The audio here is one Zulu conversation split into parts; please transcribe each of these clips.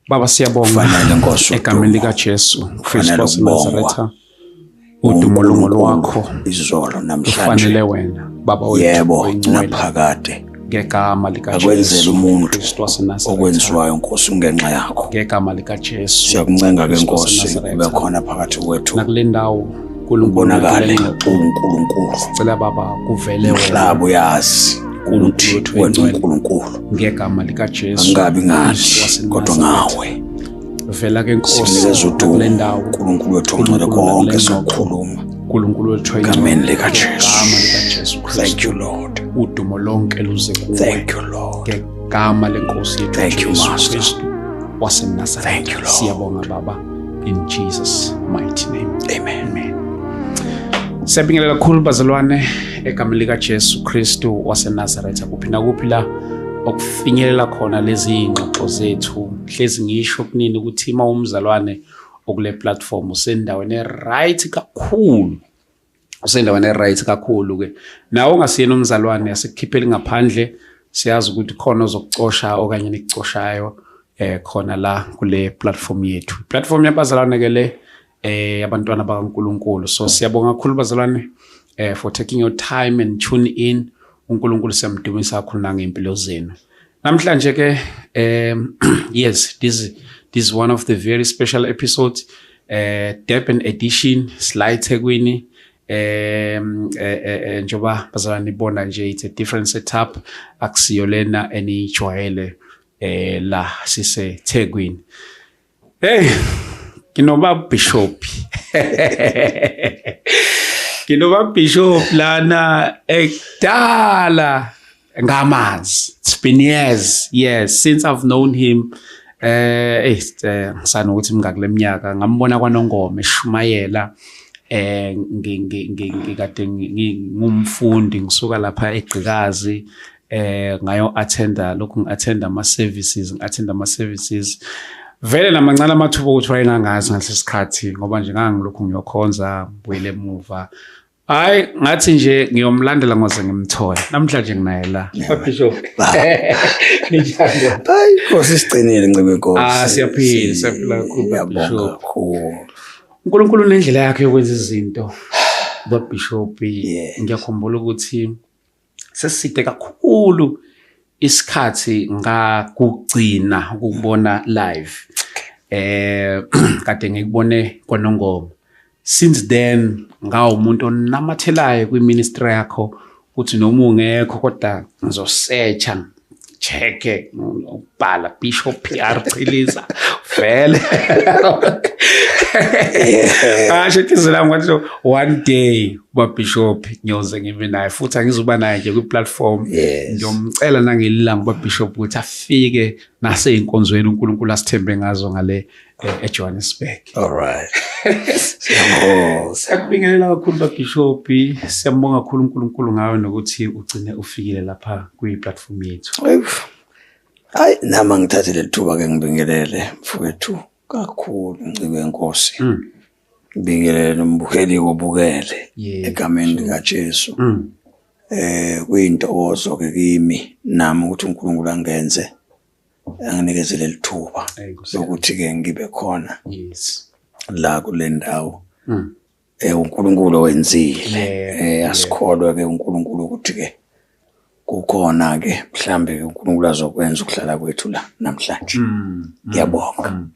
Baba, siyabonga Kufanele, Nkosi, egameni udumo. likaJesu Kufanele Kristu ukubongwa. waseNazaretha, udumo longolwakho, Izolo namhlanje, ufanele wena Baba wethu yebo, oyingcwele, naphakade. Ngegama Akwenzele likaJesu umuntu Kristu waseNazaretha, okwenziwayo, Nkosi, kungenxa yakho. Ngegama likaJesu Siyakuncenga ke, Kristu Nkosi, ube waseNazaretha. khona phakathi kwethu, Nakule ndawo, uNkulunkulu, ubonakale nakule ngxoxo, uNkulunkulu. Sicela Baba kuvele wena, Umhlaba uyazi ukuthi wethu wena oyingcwele. uNkulunkulu. Ngegama likaJesu Angabi Kristu ngathi kodwa waseNazaretha. ngawe. Vela ke Nkosi Sikunikeza udumo, nakule ndawo, uNkulunkulu wethu ongcwele, uNkulunkulu, konke nakule ngxoxo, sokukhuluma uNkulunkulu wethu oyingcwele. egameni likaJesu. Ngegama likaJesu Thank Kristu, you, Lord. Udumo lonke luze kuwe. Thank you, Lord. Ngegama lenkosi yethu Thank you, Jesu Master. Kristu waseNazaretha. Thank you, Lord. Siyabonga Baba, in Jesus' mighty name. Amen. Amen. Siyabingelela kakhulu bazalwane egameni likaJesu Kristu waseNazaretha, kuphi nakuphi la okufinyelela khona lezi ingxoxo zethu. Hlezi ngisho kunini ukuthi uma umzalwane okule platform usendaweni e-right kakhulu, usendaweni e-right kakhulu ke. Nawe ongasiyena umzalwane, asikukhipheli ngaphandle, siyazi ukuthi khona ozokucosha okanye nikucoshayo khona la kule platform yethu, platform yabazalwane ke le, abantwana bakaNkulunkulu. So siyabonga kakhulu bazalwane for taking your time and tune in. UNkulunkulu siyamdumisa kakhulu nangempilo zenu namhlanje ke. Yes, this is one of the very special episodes, Durban edition, sila eThekwini. Njoba bazalwane nibona nje, it's a different setup, akusiyo lena enijwayele. La sise Thekwini. Hey, nginoba bishop, nginoba bishop lana ekudala ngamazi. It's been years, yes, since I've known him. Ngisana ukuthi mingaki leminyaka ngambona kwaNongoma eshumayela. Ngikade ngumfundi, ngisuka lapha eGqikazi, ngayo attenda lokhu, ngi-attenda ama services, ngi-attenda ama services vele namancane amathuba ukuthi wayengangazi ngalesi sikhathi, ngoba nje ngangilokhu ngiyokhonza, ngibuyele emuva. Hayi, ngathi nje ngiyomlandela ngoze ngimthole. Namhlanje nginaye la. Bishop, ninjani? Hayi Nkosi, sigcinile ncebe Nkosi. Ah, siyaphila, siyaphila kakhulu, Ngiyabonga Bishop. kakhulu. uNkulunkulu unendlela yakhe yokwenza izinto. Bishop, ngiyakhumbula ukuthi seside kakhulu isikhathi ngakugcina ukubona live. Kade ngikubone kwaNongoma. Since then ngawumuntu onamathelayo kwiministry yakho, uthi noma ungekho kodwa ngizosearcha, check, ubhala Bishop PR Chiliza vele. Asho inhliziyo lami ngathi one day uba Bishop ngiyoze ngibe naye futhi, angizuba naye nje kwi-platform. Ngiyomcela nangelilanga uba Bishop ukuthi afike naseyinkonzweni uNkulunkulu asithembe ngazo ngale eJohannesburg. All right. Siyabonga. Siyakubingelela kakhulu baBishop, siyambonga kakhulu uNkulunkulu ngawe nokuthi ugcine ufikile lapha kwi-platform yethu. Hayi, nama ngithathe leli thuba ke ngibingelele mfowethu kakhulu, ncike enkosi. Ngibingelele nombukeli obukele egameni likaJesu. Kuyintokozo ke kimi nami ukuthi uNkulunkulu angenze anginikeze leli thuba Ey, Nkosi yami. lokuthi ke ngibe khona la kule ndawo. uNkulunkulu owenzile. Asikholwe ke uNkulunkulu ukuthi ke kukhona ke mhlambe ke uNkulunkulu azokwenza ukuhlala kwethu la namhlanje. Ngiyabonga.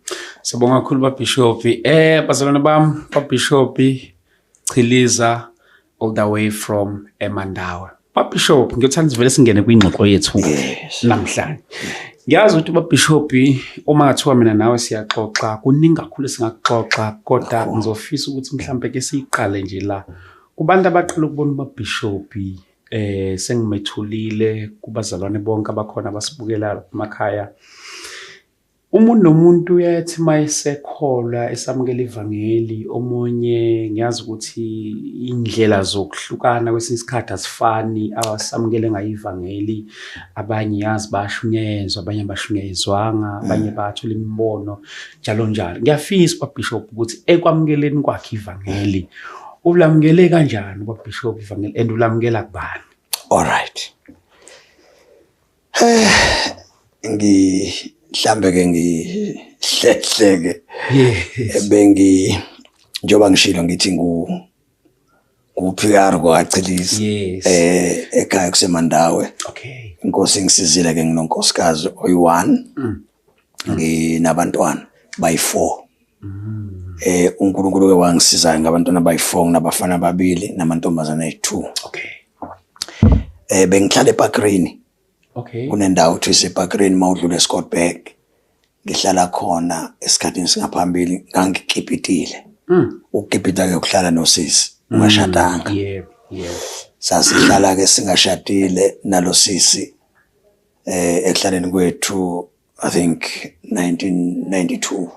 Siyabonga kakhulu baBishop. Bazalwane bami, baBishop Chiliza all the way from eMandawe. BaBishop, ngiyothanda sivele singene kwingxoxo yethu namhlanje. Ngiyazi ukuthi baBishop, uma ngathiwa mina nawe siyaxoxa, kuningi kakhulu esingakuxoxa, kodwa ngizofisa ukuthi mhlambe ke siyiqale nje la. Kubantu abaqala ukubona uBishop, sengimethulile kubazalwane bonke abakhona abasibukela emakhaya. Umuntu nomuntu uyathi mayesekholwa esamukela ivangeli, omunye ngiyazi ukuthi indlela zokuhlukana kwesinye isikhathi asifani abasamukele ngayo ivangeli. Abanye yazi bayashunyayezwa, abanye abashunyayezwanga, abanye bathola imibono njalo njalo. Ngiyafisa uBishop ukuthi ekwamukeleni kwakhe ivangeli, ulamukele kanjani uBishop ivangeli and ulamukela kubani? All right. Ngi mhlambe ke ngihlale Kahle hle ke. Yes. Bengi njengoba ngishilo ngithi ngu ku-PR kwaChiliza. Yes. Ekhaya kuseMandawe. Okay. Inkosi ingisizile ke nginonkosikazi oyi-1. Nginabantwana bayi-4. uNkulunkulu ke wangisiza ngabantwana bayi-4, nginabafana ababili namantombazane ayi-2. Okay. Bengihlala eParkrini. Okay. Kunendawo kuthiwa iseParkrini mawudlula eScottburgh. Ngihlala khona esikhathini singaphambili ngangikipitile. Ukukipita ke ukuhlala nosisi ungashadanga. Yebo, yebo. Sasihlala ke singashadile nalosisi ekuhlaleni kwethu, I think 1992.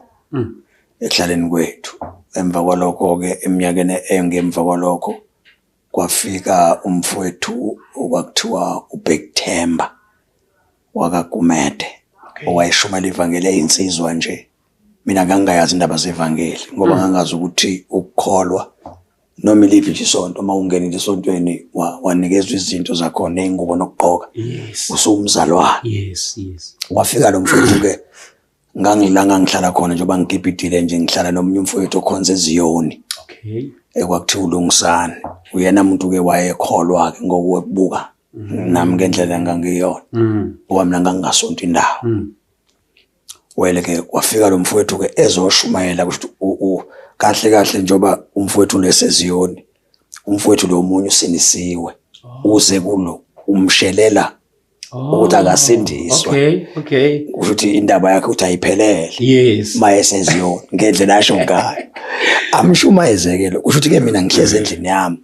Ekuhlaleni kwethu. Emva kwalokho ke eminyakeni engemva kwalokho kwafika umfowethu okwakuthiwa uBhekithemba wakaGumede, owayeshumela ivangeli eyinsizwa nje. Mina ngangingayazi indaba zevangeli ngoba ngangazi ukuthi ukukholwa noma iliphi nje isonto, uma ungenile esontweni wanikezwa izinto zakhona, ney'ngubo nokugqoka, usuwumzalwane. Yes, yes. Wafika lo mfowethu ke, ngangila ngangihlala khona njengoba ngikipitile nje, ngihlala nomunye umfowethu okhonza eZiyoni. Okay. Ekwakuthiwa uLungisani. Uyena muntu ke wayekholwa ke ngokubuka nami ngendlela engangiyona. Ngoba mina ngangingasonto indawo. Wele ke wafika lo mfowethu ke ezoshumayela, kusho ukuthi kahle kahle njengoba umfowethu leseziyoni, umfowethu lo munye usindisiwe, uze kulo umshelela ukuthi akasindiswe. Okay, okay. Kusho ukuthi indaba yakhe uthi ayiphelele. Yes. Mayeseziyoni ngendlela asho ngayo. Amshumayezeke lo. Kusho ukuthi ke mina ngihlezi endlini yami,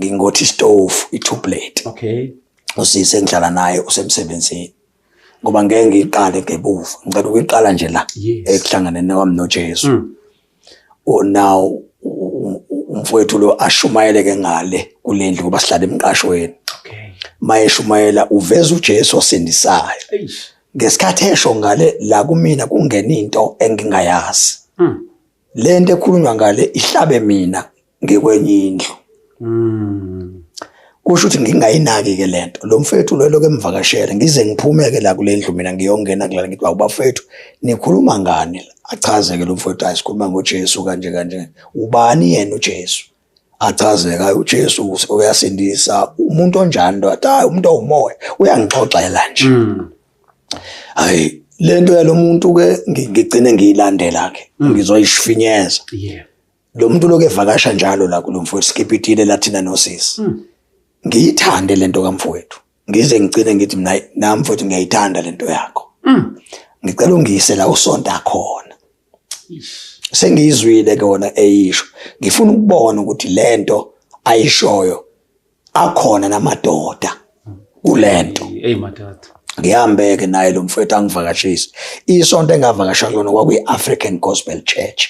ngingothi stove, i-two plate. Okay. Usisi engihlala naye usemsebenzini. Ngoba ngeke ngiyiqale ngebuva, ngicela ukuyiqala nje la ekuhlanganeni kwami noJesu. Now umfowethu lo ashumayele ke ngale kulendlu ngoba sihlala emqashweni. Okay. Mayeshumayela uveza uJesu osindisayo. Ngesikhathi esho ngale la kumina kungena into engingayazi. Lento ekhulunywa ngale ihlabe mina ngikwenye indlu. Kusho ukuthi ngingayinaki ke lento. Lo mfethu lo lokho emvakashela, ngize ngiphume ke la kule ndlu mina ngiyongena kulala, ngithi bafethu nikhuluma ngani la? Achaze ke lo mfethu, hayi sikhuluma ngoJesu kanje kanje. Ubani yena uJesu? Achaze ke uJesu uyasindisa umuntu onjani lo? Athi hayi umuntu owumoya, uyangixoxela nje. Hayi lento yalomuntu ke ngigcine ngiyilandela ke, ngizoyishifinyeza. Yeah. Lo muntu lokho evakasha njalo la kulo mfowethu, skipitile lathina nosisi. Ngiyithande lento kamfowethu. Ngize ngigcine ngithi mina nami mfowethu ngiyayithanda lento yakho. Ngicela ungiyise la usonta khona. Sengiyizwile ke wona eyisho. Ngifuna ukubona ukuthi lento ayishoyo akhona namadoda kulento. Hey madoda. Ngihambe ke naye lo mfowethu angivakashise. Isonto engavakasha kulona kwakuyi African Gospel Church.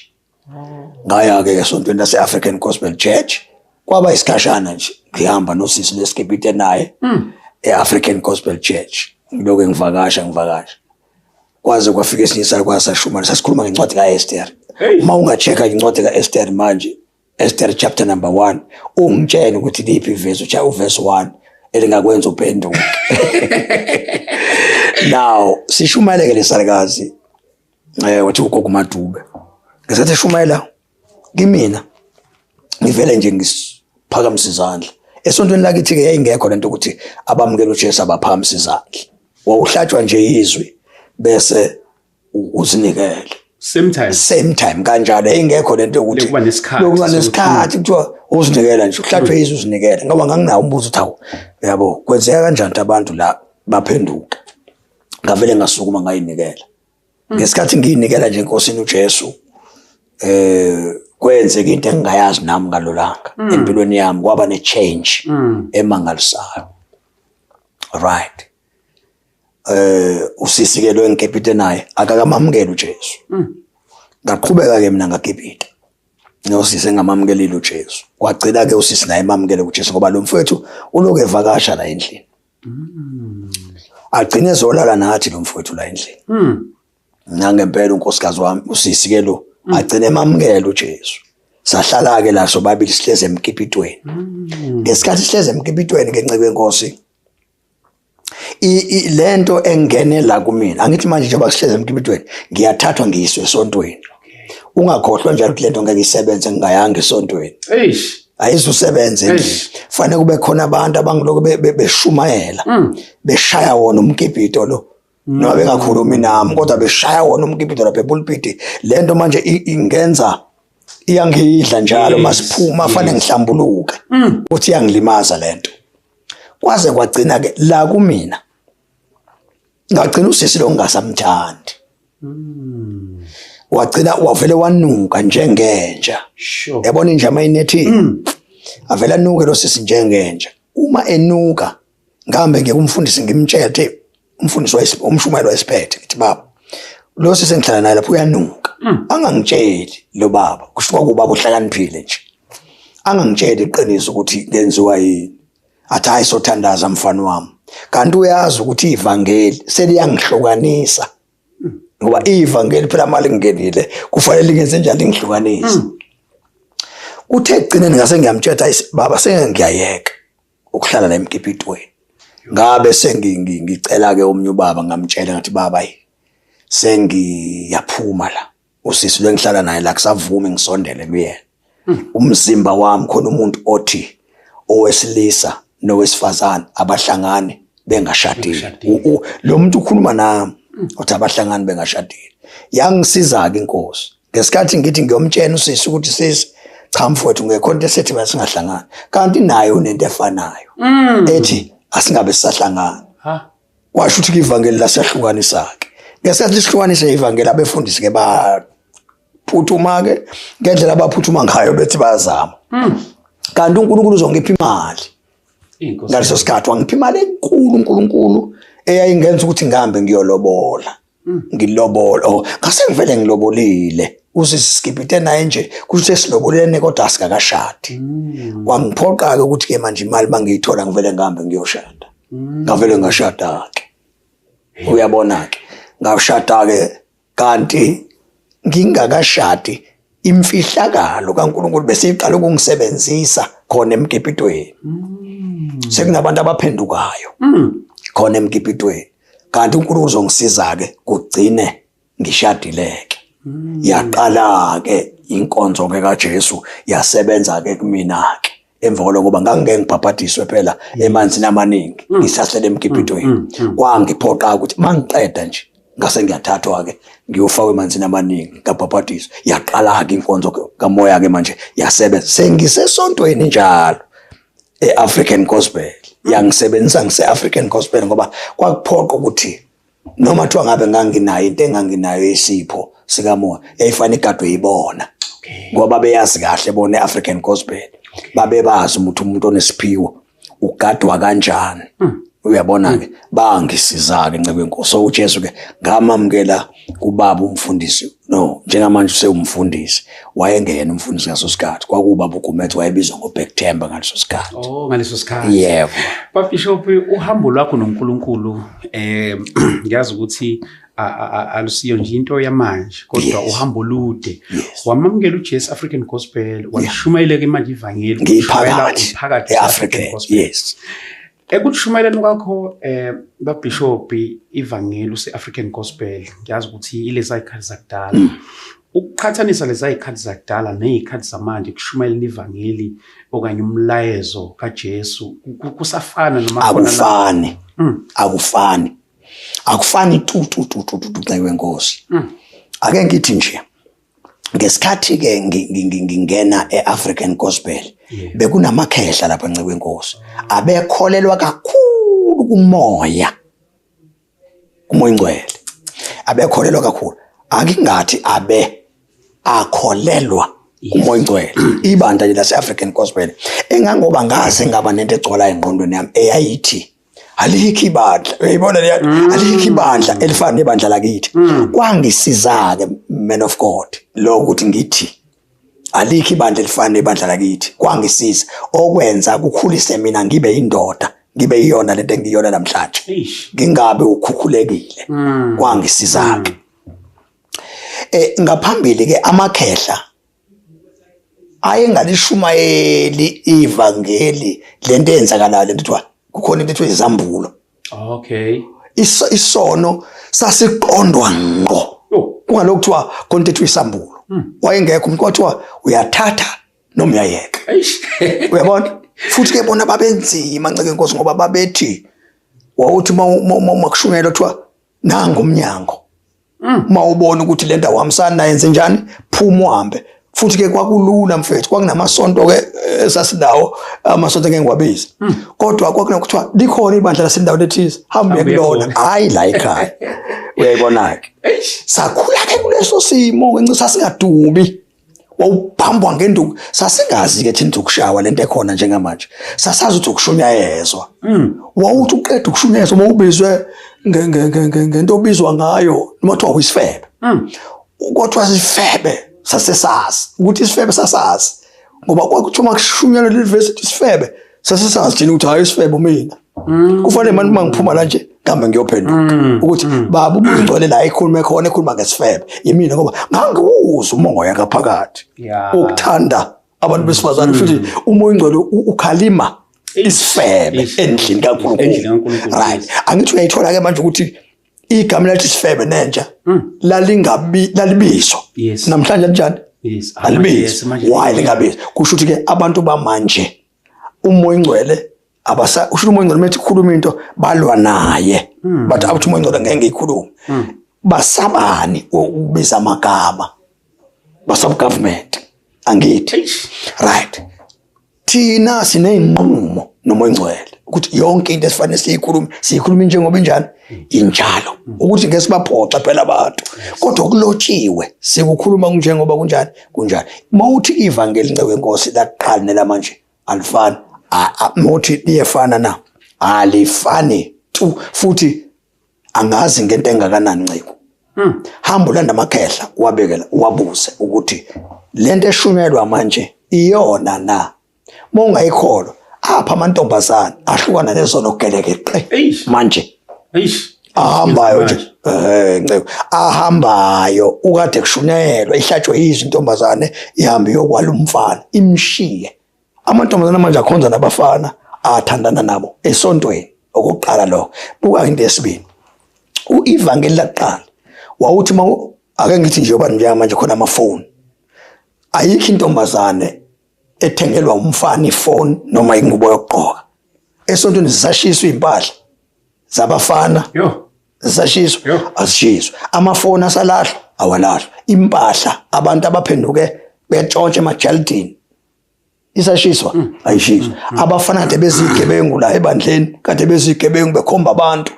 Ngaya ke esontweni lase African Gospel Church, kwaba isikhashana nje ngihamba nosisi lesikipite naye e-African Gospel Church. Ngilokhu ngivakasha. Kwaze kwafika esinye isakwazi sashumana, sasikhuluma ngencwadi kaEsther. Uma unga-check-a incwadi kaEsther manje, Esther chapter number 1, ungitshele ukuthi liphi ivesi, utsha uverse 1 elingakwenza uphenduke. Now sishumayele ke lesalikazi, wathi ugogo Madube. Ngesikhathi eshumayela kimina ngivele nje ngisiphakamisa izandla. Esontweni lakithi ke yayingekho lento ukuthi abamukela uJesu abaphakamisa izandla. Wawuhlatshwa nje izwi bese uzinikele. Same time. Same time kanjalo ingekho lento yokuthi Lokuba nesikhathi. Lokuba nesikhathi kuthiwa uzinikela nje, uhlatshwe izwi uzinikele. Ngoba nganginawo umbuzo uthi hawu, yabo kwenzeka kanjani abantu la baphenduka. Ngavele ngasukuma ngayinikela. Ngesikhathi ngiyinikela nje eNkosini uJesu, kwenzeka into engingayazi nami ngalolanga empilweni yami, kwaba ne change emangalisayo. Right. Usisi ke lo engikepite naye akakamamukeli uJesu. Ngaqhubeka ke mina ngakepita nosisi engamamukelile uJesu. Kwagcina ke usisi naye emamukele uJesu ngoba lo mfowethu uloku evakasha la endlini. Agcine ezolala nathi lo mfowethu la endlini. Nangempela unkosikazi wami usisi ke lo agcine emamukele uJesu. Sahlala ke la sobabili sihleze emkipitweni. Ngesikhathi sihleze emkipitweni ngenceku yenkosi, Lento engene la kumina, angithi manje njengoba sihlezi emkipitweni, ngiyathathwa ngiyiswe esontweni. Ungakhohlwa njalo ukuthi lento ngeke isebenze ngingayanga esontweni. Eish. Ayizusebenze endlini. Fanele kube khona abantu abangiloko beshumayela, beshaya wona umkipito lo. Noma bengakhulumi nami kodwa beshaya wona umkipito lapha epulpiti. Lento manje ingenza iyangidla njalo masiphuma fanele ngihlambuluke. Uthi iyangilimaza lento. Kwaze kwagcina ke la kumina. Ngagcina usisi lo ngingasamthandi. Wagcina wavele wanuka njengenja. Yabona inja mayinethile. Avela anuke lo sisi njengenja. Uma enuka ngihambe ngiye kumfundisi ngimtshele ukuthi umfundisi umshumayeli wayesiphethe, ngithi baba lo sisi engihlala naye lapho uyanuka. Angangitsheli lo baba, kusho kwakubaba uhlakaniphile nje. Angangitsheli iqiniso ukuthi ngenziwa yini. Athi hayi sothandaza mfana wami. Kanti uyazi ukuthi ivangeli seliyangihlukanisa. Ngoba ivangeli phela mali ngingenile kufanele lingenze njani lingihlukanise. Kuthe ekugcineni ngase ngiyamtshela hayi baba sengiyayeka ukuhlala la emkipitweni. Ngabe sengicela ke omunye ubaba ngamtshela ngathi baba sengiyaphuma la. Usisi lo engihlala naye la kusavumi ngisondele kuyena. Umzimba wami khona umuntu othi owesilisa nowesifazane abahlangani bengashadile. Lo muntu ukhuluma nami uthi abahlangani bengashadile. Yangisiza ke inkosi. Ngesikhathi ngithi ngiyomtshela usisi ukuthi sisi cha mfowethu ngekho into esethi masingahlangani. Kanti naye unento efanayo. Ethi asingabe sisahlangana. Kwasho ukuthi ivangeli lasehlukanisa ke. Ngesikhathi lisihlukanise ivangeli abefundisi ke baphuthuma ke ngendlela abaphuthuma ngayo bethi bayazama. Kanti uNkulunkulu uzongipha imali. Ngaleso sikhathi wangipha imali enkulu uNkulunkulu eyayingenza ukuthi ngihambe ngiyolobola. Ngilobola. Oh, ngase ngivele ngilobolile. Usiskipite naye nje kusho ukuthi silobolene kodwa asikakashadi. Kwangiphoqa ke ukuthi ke manje imali mangiyithola ngivele ngihambe ngiyoshada. Ngavele ngashada ke. Uyabona ke. Ngashada ke kanti ngingakashadi imfihlakalo kaNkulunkulu bese iqala ukungisebenzisa khona emkipitweni. Sekunabantu abaphendukayo khona emkipitweni. Kanti uNkulunkulu uzongisiza ke kugcine ngishadileke. Yaqala ke inkonzo ke kaJesu yasebenza ke kumina ke. Emva kwalokho ngoba ngangike ngibhabhadiswe phela emanzini amaningi ngisasele emkipitweni. Kwangiphoqa ukuthi mangiqeda nje ngase ngiyathathwa ke ngiyofakwa emanzini amaningi ngabhabhadiswa. Yaqala ke inkonzo kamoya ke manje yasebenza. Sengisesontweni njalo eAfrican Gospel. Yangisebenzisa ngise African Gospel ngoba kwakuphoqa ukuthi noma kuthiwa ngabe nganginayo into enganginayo isipho sikamoya yayifanele igadwe ibona. Ngoba beyazi kahle bona eAfrican Gospel. Babebazi ukuthi umuntu onesiphiwo ugadwa kanjani. Uyabona ke bangisiza ke ncebe inkosi. So uJesu ke ngamamukela kubaba umfundisi. No, njengamanje usewumfundisi. Wayengeyena umfundisi ngaso sikhathi. Kwakubaba uGumede wayebizwa ngoBhekthemba ngaleso sikhathi. Oh, ngaleso sikhathi. Yebo. Baba Bishop, uhambo lwakho noNkulunkulu ngiyazi ukuthi alusiyo nje into yamanje kodwa uhambo olude. Wamamukela uJesu African Gospel, walishumayela ke manje ivangeli, Ngiphakathi phakathi eAfrican Gospel. Yes. Ekushumayeleni kwakho baBishop ivangeli useAfrican Gospel, ngiyazi ukuthi ilezi izikhathi zakudala. Ukuqhathanisa lezi izikhathi zakudala nezikhathi zamanje kushumayeleni ivangeli okanye umlayezo kaJesu kusafana noma khona la? Akufani. Akufani. Akufani tu tu tu tu tu tu wenkosi. Ake ngithi nje ngesikhathi ke ngingena eAfrican Gospel bekunamakhehla lapha nceke wenkosi abekholelwa kakhulu kumoya, kumoya ingcwele, abekholelwa kakhulu. Akingathi abe akholelwa kumoya ingcwele ibandla nje lase African Gospel, engangoba ngaze ngaba nento egcwala engqondweni yami eyayithi alikho ibandla, uyayibona leya, alikho ibandla elifana nebandla lakithi. Kwangisiza ke man of God lo ukuthi ngithi alikho ibandla elifana nebandla lakithi. Kwangisiza okwenza kukhulise mina ngibe indoda, ngibe iyona lento engiyona namhlanje, ngingabe ukhukhulekile. Kwangisiza ke. Ngaphambili ke amakhehla ayengalishumayeli ivangeli lento eyenzakalayo, lento kuthiwa kukhona into ethiwa izambulo. Okay. Isono sasiqondwa ngqo. Oh. Kungalokhu kuthiwa konke ethu isambulo. Wayengekho umuntu, kwathiwa uyathatha noma uyayeka. Eish. Uyabona? Futhi ke bona babenzima, nceke inkosi, ngoba babethi wawuthi uma kushunyelwa kuthiwa nangu umnyango. Uma ubona ukuthi le ndawo hambisani naye, yenze njani, phuma uhambe. Futhi ke kwakulula mfethu, kwakunamasonto ke esasinawo, amasonto engeke ngiwabize, kodwa kwakunokuthiwa likhona ibandla lasendaweni ethize, hambe Hambe kulona, khona. hayi la ekhaya. Uyayibona ke? Eish. Sakhula ke kuleso simo, ngenxa sasingadubi, wawuphambwa ngenduku. Sasingazi ke thina ukuthi ukushawa lento ekhona njengamanje, sasazi ukuthi ukushunyayezwa. Wawuthi uqeda ukushunyayezwa, uma ubizwe ngento obizwa ngayo, noma kuthiwa uyisifebe, kodwa sifebe sasesazi ukuthi isifebe, sasazi ngoba kwakuthiwa makushunyelwa leli verse isifebe, sasesazi thina ukuthi hayi, isifebe mina kufanele manje uma ngiphuma la nje ngihambe ngiyophenduka ukuthi baba ubungcwele la ekhulume khona, ekhuluma ngesifebe yimina, ngoba ngangiwuzwa umongoya ngaphakathi ukuthanda abantu besifazane. Futhi umoya oyingcwele ukhalima isifebe endlini Endlini kaNkulunkulu. kaNkulunkulu, Right, angithi uyayithola ke manje ukuthi igama lathi isifebe nentsha lalingabi lalibizwa? Namhlanje kanjani? Yes. Alibizwa. Why lingabizwa? Kusho ukuthi ke abantu bamanje umoya oyingcwele abasa usho umoya oyingcwele methi khuluma into, balwa naye, but abathi umoya oyingcwele ngeke ngiyikhulume. Basabani ukubiza amagama? Basaba government, angithi? Eish. Right, thina sineyinqumo nomoya oyingcwele ukuthi yonke into esifanele siyikhulume, siyikhulume njengoba injani, injalo, ukuthi ngeke sibaphoxe phela abantu, kodwa kulotshiwe, sikukhuluma njengoba kunjani, kunjani. Mawuthi ivangeli, nceke wenkosi, laqala nelamanje alifani. Mawuthi liyefana na? Alifani tu. Futhi angazi ngento engakanani, nciko, hamba ulanda amakhehla, uwabekela, uwabuze ukuthi lento eshunyelwa manje iyona na. Uma ungayikholwa, apha amantombazane ahlukana nezono gelekeqe Eish. manje. Eish. Ahambayo nje, nceko, ahambayo ukade kushunyayelwa, ihlatshwe izwi intombazane, ihambe iyokwala umfana, imshiye. Amantombazane manje akhonza nabafana athandana nabo esontweni. Okokuqala lokho. Buka into yesibili, uivangeli laqala wawuthi ma ake ngithi nje yoba njengamanje khona amafoni, ayikho intombazane ethengelwa umfana ifoni noma ingubo yokugqoka. Esontweni zisashiswa impahla zabafana? Yo. Zisashiswa? Yo. Azishiswa. Amafoni asalahlwa? Awalahlwa. Impahla abantu abaphenduke betshontshe emajalidini isashiswa? Ayishiswa. Abafana kade bezigebengu la ebandleni, kade bezigebengu bekhomba abantu,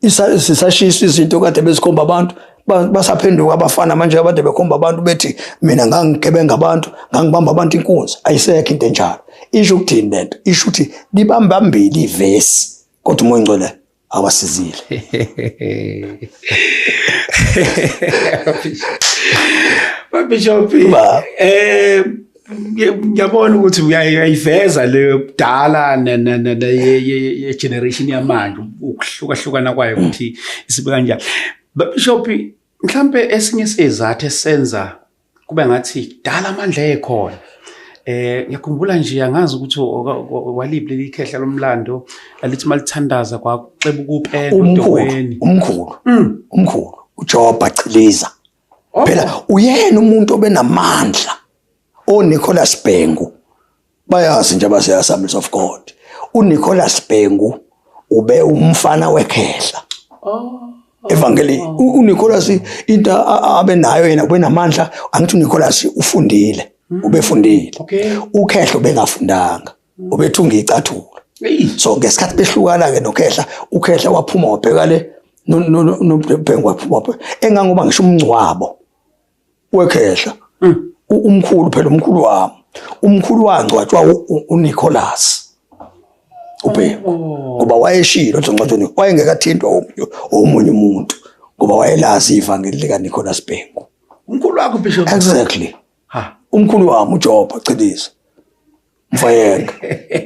zisashiswa izinto kade bezikhomba abantu? Basaphenduka abafana manje abade bekhomba abantu bethi mina ngangigebenga abantu, ngangibamba abantu inkunzi? Ayisekho into enjalo. Isho ukuthini lento? Isho ukuthi libambambili ivesi, kodwa umoya ongcwele awasizile. Bishop, Ba. ngiyabona ukuthi uyayiveza leyo kudala ne generation yamanje, ukuhlukahlukana kwayo, ukuthi isibe kanjani. Bishop, mhlambe esinye sezathu esenza kube ngathi dala amandla ekhona, ngiyakhumbula nje, angazi ukuthi waliphi leli khehla lomlando lalithi malithandaza kwakuxeba ukupenda Umkhulu. odongweni. Umkhulu, umkhulu uJoba Chiliza. Oh. Phela uyena umuntu obenamandla. oNicholas Bhengu bayazi nje abase Assemblies of God, uNicholas Bhengu ube umfana wekhehla. Evangeli uNicholas, into abe nayo yena, ubenamandla. Angithi uNicholas ufundile, ubefundile. Ukhehla ubengafundanga, ubethunga icathulo. So ngesikhathi behlukana ke nokhehla, ukhehla waphuma wabheka le, noBhengu waphuma wabheka, engangoba ngisho umngcwabo wekhehla, umkhulu phela, umkhulu wami, umkhulu wangcwatshwa uNicholas uBhengu, ngoba wayeshilo ukuthi ngcwatshwa, wayengekathintwa omunye umuntu, ngoba wayelazi ivangeli lika Nicholas Bhengu. Umkhulu wakho, Bishop? Exactly. Ha. Umkhulu wami uJoba Chiliza, Mfayenge,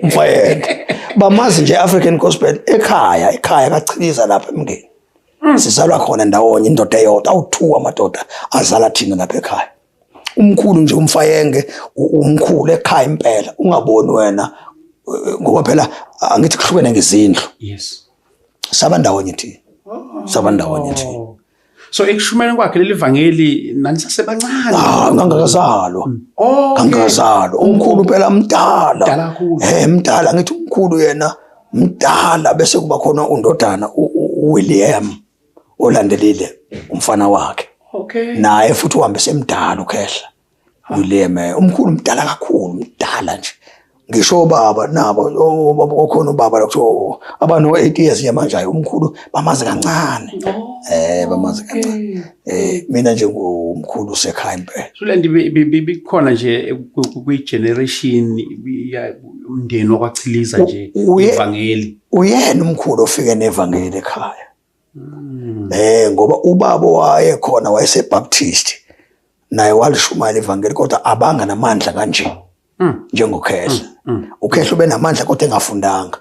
Mfayenge, bamazi nje African Gospel ekhaya, ekhaya kaChiliza lapha emngeni, sizalwa khona ndawonye, indoda eyodwa, awu2 amadoda azala thina lapha ekhaya. Umkhulu nje umfayenge, umkhulu ekhaya impela, ungaboni wena, ngoba phela angithi kuhlukene ngezindlu. Saba ndawonye thina. Saba ndawonye thina. So ekushumayeleni kwakhe leli vangeli nanisasebancane. Ah, ngangakazalwa. Okay. Ngangakazalwa. Umkhulu phela mdala. Mdala kakhulu. Eh, mdala, ngithi umkhulu yena mdala, bese kuba khona undodana uWilliam olandelile umfana wakhe. Okay. Naye futhi uhambe semdala ukhehla. William, umkhulu mdala kakhulu, mdala nje. Ngisho ubaba nabo, obaba okhona, ubaba la kuthiwa abano 8 years nje manje, hayi, umkhulu bamazi kancane. Bamazi kancane. Mina nje ngumkhulu usekhaya impela. So le nto ibikhona nje kwi-generation umndeni wakwaChiliza nje, ivangeli. Uyena umkhulu ofike nevangeli ekhaya. Ngoba ubaba waye khona wayeseBaptist. Naye walishumayela ivangeli, kodwa abanga namandla kanje. Njengokhehla. Ukhehla ube namandla kodwa engafundanga.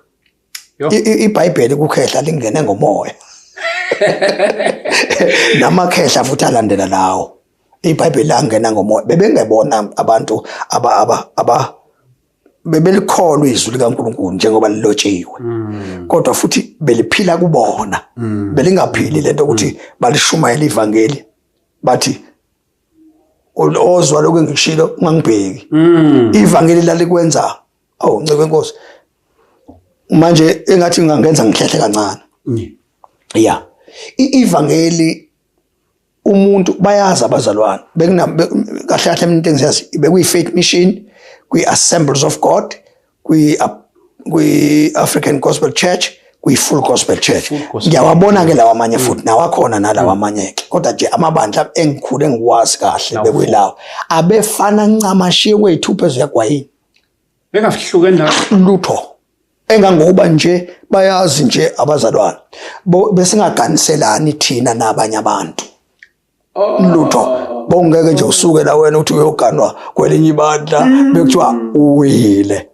IBhayibheli kukhehla lingene ngomoya. Namakhehla futhi alandela lawo. iBhayibheli langena ngomoya. Bebengebona abantu aba bebelikholwa izwi likaNkulunkulu njengoba lilotshiwe. Kodwa futhi beliphila kubona. Belingaphili lento ukuthi balishumayela ivangeli bathi ozwa lokho engikushilo ungangibheki. Ivangeli lalikwenza, awu nceke wenkosi. Manje engathi ngingangenza ngihlehle kancane. Yeah. Ivangeli umuntu bayazi abazalwane. Bekuna kahle kahle into engiyazi bekuyi Faith Mission, kwi Assemblies of God, kwi African Gospel Church, kwi Full Gospel Church. Full Gospel. Ngiyawabona ke lawa amanye futhi nawakhona nalawa amanye ke. Kodwa nje amabandla engikhule ngiwazi kahle Lawo. bekuyilawo. Abefana ncamashi kwezithupha eziyagwayini. Bengahlukene la. Lutho. Engangoba nje bayazi nje abazalwane. Besingaganiselani thina nabanye abantu. Lutho. Bongeke nje usuke la wena uthi uyoganwa kwelinye ibandla, bekuthiwa uwile.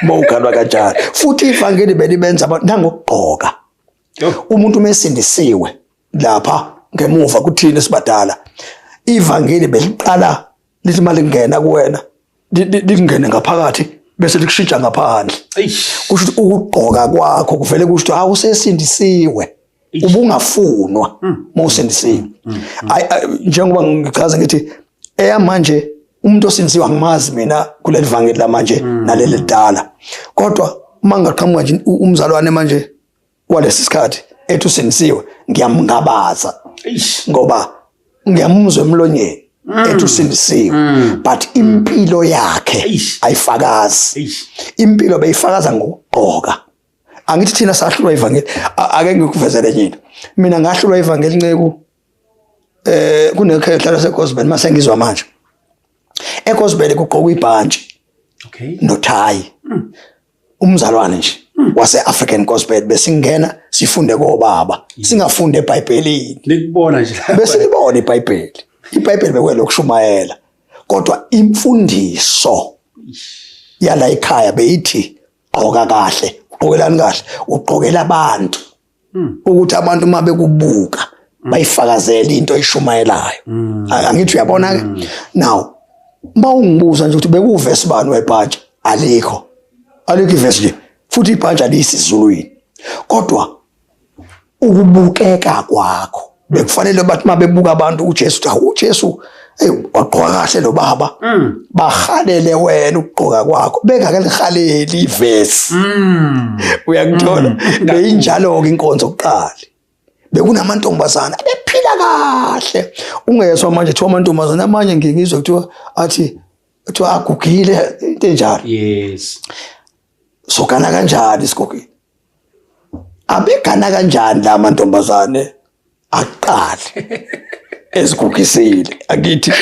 Bowuganwa kanjani? Futhi ivangeli belibenza abantu nangokugqoka. Umuntu mesindisiwe lapha ngemuva kuthina sibadala, ivangeli beliqala lithi malingena kuwena, lingene ngaphakathi bese likushintsha ngaphandle. Kusho ukuthi ukugqoka kwakho kuvele kusho ukuthi awusesindisiwe. Ubungafunwa mawusindisiwe. Hayi, njengoba ngichaza ngithi eyamanje umuntu osindisiwe angimazi mina kuleli vangeli lamanje naleli lidala. Kodwa uma ngaqhamuka nje umzalwane manje walesi sikhathi ethi usindisiwe, ngiyamngabaza. Ngoba ngiyamuzwa emlonyeni ethi usindisiwe, but impilo yakhe ayifakazi. Impilo beyifakaza ngokugqoka. Angithi thina sahlulwa ivangeli. Ake ngikuvezele nje into. Mina ngahlulwa ivangeli nceku, kunekhehla laseGospel mase ngizwa manje. EGospel kugqokwa ibhantshi. Nothayi. Umzalwane nje wase African Gospel besingena sifunde kobaba, singafunde eBhayibhelini. Nikubona nje lapha. Besilibona iBhayibheli. iBhayibheli bekwelokushumayela. Kodwa imfundiso yala ekhaya beyithi gqoka kahle, ugqokelani kahle, ugqokela abantu. Ukuthi abantu uma bekubuka bayifakazele into oyishumayelayo. Angithi uyabona ke? Now mawungibuza nje ukuthi bekuvesi bani webhantshi, alikho. Alikho ivesi nje. Futhi ibhantshi aliyisizulwini. Kodwa ukubukeka kwakho bekufanele bathi mabebuka abantu uJesu, uthi, hawu, uJesu, hey, wagqoka kahle lo baba. Bahalele wena ukugqoka kwakho, bengakalihaleli ivesi. Uyakuthola? Beyinjalo ke inkonzo kuqala. Bekunamantombazana abephila kahle. Ungezwa manje kuthiwa amantombazana amanye ngizwe kuthiwa athi kuthiwa agugile, into enjalo. Sogana kanjani isigugile? Abegana kanjani la mantombazane aqale ezigugisile? Angithi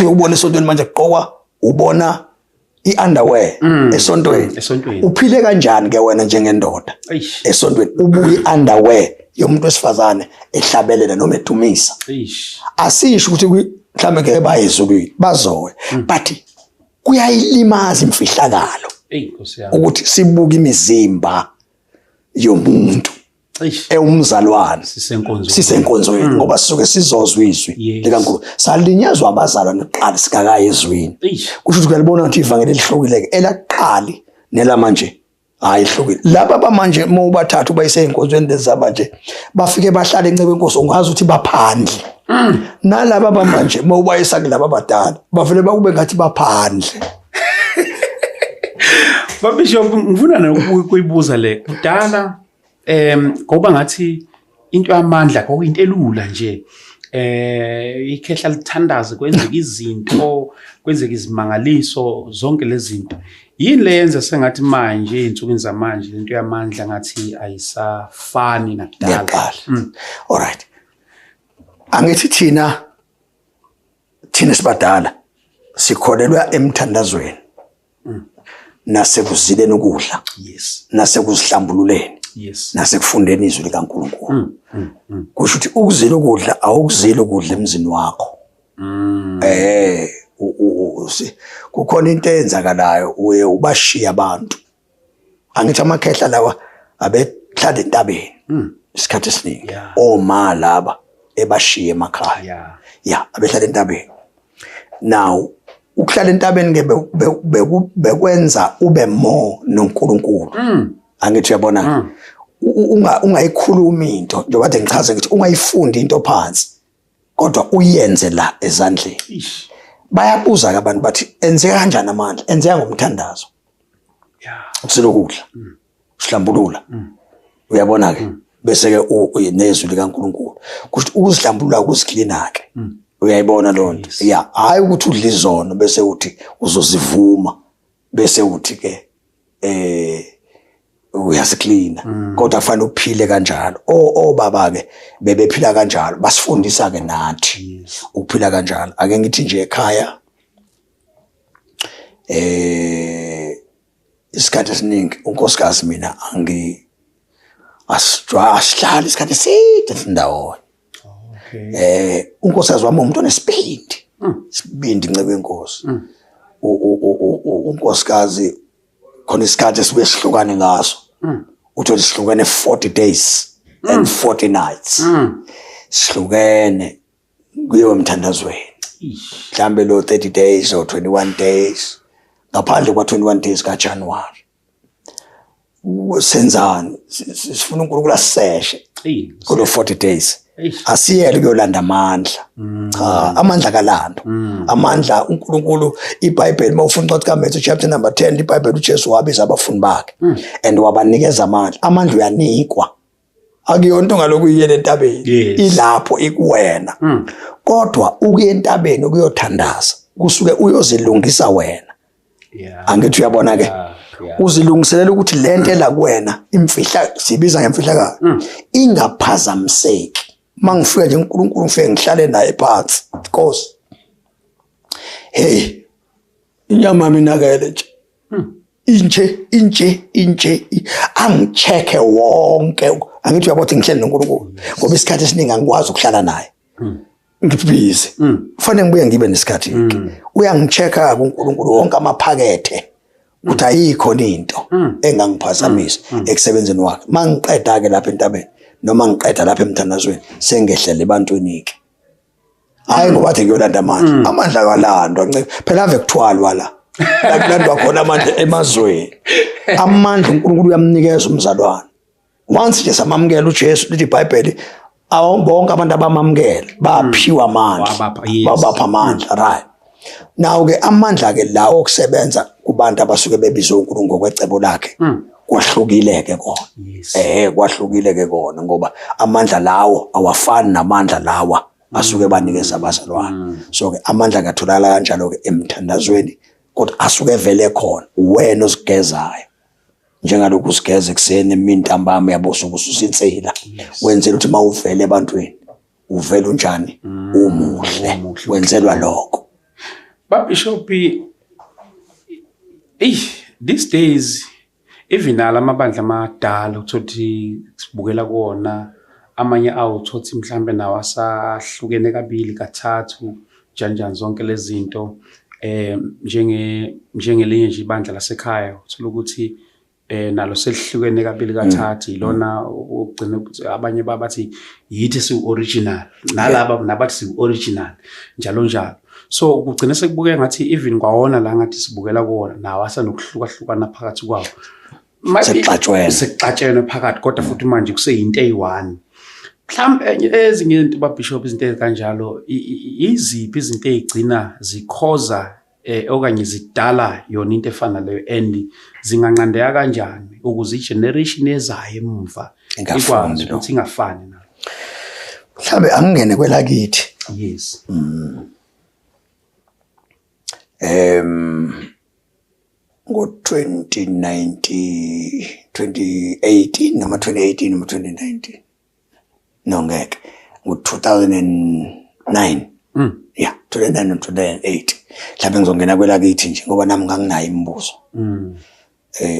uyobona esontweni manje kugqokwa, ubona i-underwear esontweni. Esontweni. Uphile kanjani ke wena njengendoda? Esontweni ubuka i-underwear yomuntu wesifazane ehlabelela noma edumisa. Asisho ukuthi mhlambe ngeke baye ezulwini, bazoya. But kuyayilimaza imfihlakalo. Ey, Nkosi yami. Ukuthi sibuke imizimba yomuntu. Ewumzalwane. Sisenkonzweni. Sisenkonzweni, ngoba sisuke sizozwa izwi likaNkulunkulu. Salinyazwa abazalwane kuqala singakayi ezwini. Kusho ukuthi uyalibona ukuthi ivangeli elihlukile ke, elaqali nelamanje Hayi, ihlukile. Laba bamanje uma ubathatha ubayise ey'nkonzweni lezi zamanje, bafike bahlale encebe inkosi, ungazi ukuthi baphandle. Nalaba bamanje uma ubayisa kulaba abadala, bavele bakube ngathi baphandle. Babishop, ngifuna nokuyibuza le. Kudala ngoba ngathi into yamandla kwakuyinto elula nje. Ikhehla lithandaze, kwenzeka izinto, kwenzeka izimangaliso, zonke lezi zinto. Yini le yenza sengathi manje ey'nsukwini zamanje lento yamandla ngathi ayisafani nakudala? Ngiyaqala. Alright. Angithi thina sibadala sikholelwa emthandazweni nasekuzileni ukudla, nasekuzihlambululeni, nasekufundeni izwi likaNkulunkulu. Kusho ukuthi ukuzila ukudla, awukuzila ukudla emzini wakho. Kukhona into eyenzakalayo, uye ubashiya abantu. Angithi amakhehla lawa abehlala entabeni isikhathi esiningi. Oma laba ebashiye emakhaya. Yeah, abehlala entabeni. Now ukuhlala entabeni ke bekwenza ube more noNkulunkulu. Angithi uyabona, ungayikhulumi into, njengoba kade ngichaze ngithi ungayifundi into phansi, kodwa uyenze la ezandleni. Bayabuza ke abantu bathi enzeka kanjani amandla? Enzeka ngomthandazo. Ukusela ukudla. Usihlambulula. Uyabona ke, bese ke nezwi likaNkulunkulu. Kusho ukuzihlambulula ukuziklina ke. Uyayibona lo nto? Yeah, hayi ukuthi udle izono bese uthi uzozivuma, bese uthi ke uyaziklina, kodwa kufanele uphile kanjalo. O baba ke bebephila kanjalo, basifundisa ke nathi ukuphila kanjalo. Ake ngithi nje ekhaya isikhathi esiningi unkosikazi mina angi asihlali isikhathi eside sindawonye. Unkosikazi wami umuntu onesibindi, isibindi ncebe inkosi. Unkosikazi khona isikhathi esibuye sihlukane ngaso, uthole sihlukene 40 days and 40 nights, sihlukene kuyiwe emthandazweni, mhlambe lo 30 days or 21 days, ngaphandle kwa 21 days kaJanuary. Senzani? Sifuna uNkulunkulu asiseshe kulo 40 days. Asiyele kuyolanda amandla. Cha, amandla kalando. Amandla uNkulunkulu, iBhayibheli mawufunda incwadi kaMatthew chapter number 10, iBhayibheli uJesu wabiza abafundi bakhe and wabanikeza amandla. Amandla uyanikwa, akuyonto ngalokhu uyele entabeni. Ilapho ikuwena, kodwa ukuya entabeni ukuyothandaza kusuke uyozilungisa wena. Angithi uyabona ke, uzilungiselela ukuthi lento ela kuwena, imfihla, sibiza ngemfihlakalo, ingaphazamiseki. Mangifika nje uNkulunkulu, ngifike ngihlale naye phansi, Nkosi, hey, inyama minakele nje, inje inje inje, angichecke wonke. Angithi uyabona ukuthi ngihleli noNkulunkulu, ngoba isikhathi esiningi angikwazi ukuhlala naye, ngibhizi, kufanele ngibuye ngibe nesikhathi. Uyangichecka uNkulunkulu wonke amaphakethe ukuthi ayikho into engangiphazamisa ekusebenzeni wakhe. Mangiqeda ke lapha entabeni noma ngiqeda lapha emthandazweni, sengehlela ebantwini ke. Hayi, ngoba athi ngiyolanda amandla, amandla akalandwa ncebe phela, ave kuthwalwa la la kulandwa khona amandla emazweni. Amandla uNkulunkulu uyamnikeza umzalwane once nje samamukela uJesu. Lithi iBhayibheli bonke abantu abamamukela baphiwa amandla. Wabapha, yes. Wabapha amandla, right? Now ke amandla ke lawo okusebenza kubantu abasuke bebizwe uNkulunkulu ngokwecebo lakhe kwahlukile ke kona. Kwahlukile ke kona, ngoba amandla lawo awafani namandla lawa asuke banikeza abazalwane. So ke amandla katholakala kanjalo ke emthandazweni, kodwa asuke vele khona, wena osigezayo njengalokhu usigeza ekuseni, emini, ntambama, uyabosuka ususa insila, wenzela ukuthi uma uvele ebantwini uvele unjani? Umuhle. Umuhle. Wenzelwa lokho. Babishop, eyi, these days even nala amabandla amadala uthola ukuthi sibukela kuwona, amanye awo uthola ukuthi mhlambe nawo asahlukene kabili kathathu, njani zonke lezi zinto, njengelinye nje ibandla lasekhaya uthola ukuthi nalo selihlukene kabili kathathu. Ilona ogcina ukuthi abanye babathi yithi siwu-original, nalaba nabathi siwu-original, njalo njalo. So kugcina sekubukeka ngathi even kwawona la ngathi sibukela kuwona nawo asenokuhlukahlukana phakathi kwawo. Sekuxatshwene. Sekuxatshene phakathi, kodwa futhi manje kuseyinto eyi-one. Mhlawumbe ezinye izinto, babishop, izinto ezikanjalo, iziphi izinto ey'gcina zikhoza okanye zidala yona into efana leyo, and zinganqandeka kanjani ukuze i-generation ezayo emumva ikwazi ukuthi ingafani nayo? Mhlawumbe angingene kwelakithi. Yes. Ngo-2019, 2018 noma 2018 noma 2019, no ngeke, ngo-2009, yeah, 2009 no 2008, mhlawumbe ngizongena kwelakithi nje ngoba nami nganginayo imibuzo.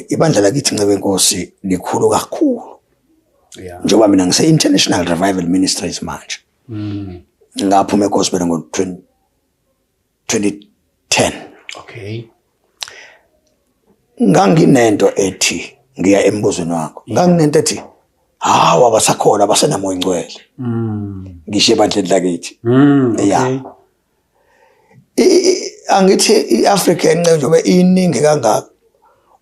Ibandla lakithi, Ncebe Nkosi, likhulu kakhulu. Njengoba mina ngise International Revival Ministries manje. Ngaphuma egospel ngo 2010. Nganginento ethi, ngiya embuzweni wakho, nganginento ethi hawu, abasakhona abasenamoya ingcwele. Ngisho ebandleni lakithi. Yeah. Angithi iAfrica encane njengoba iningi kangaka,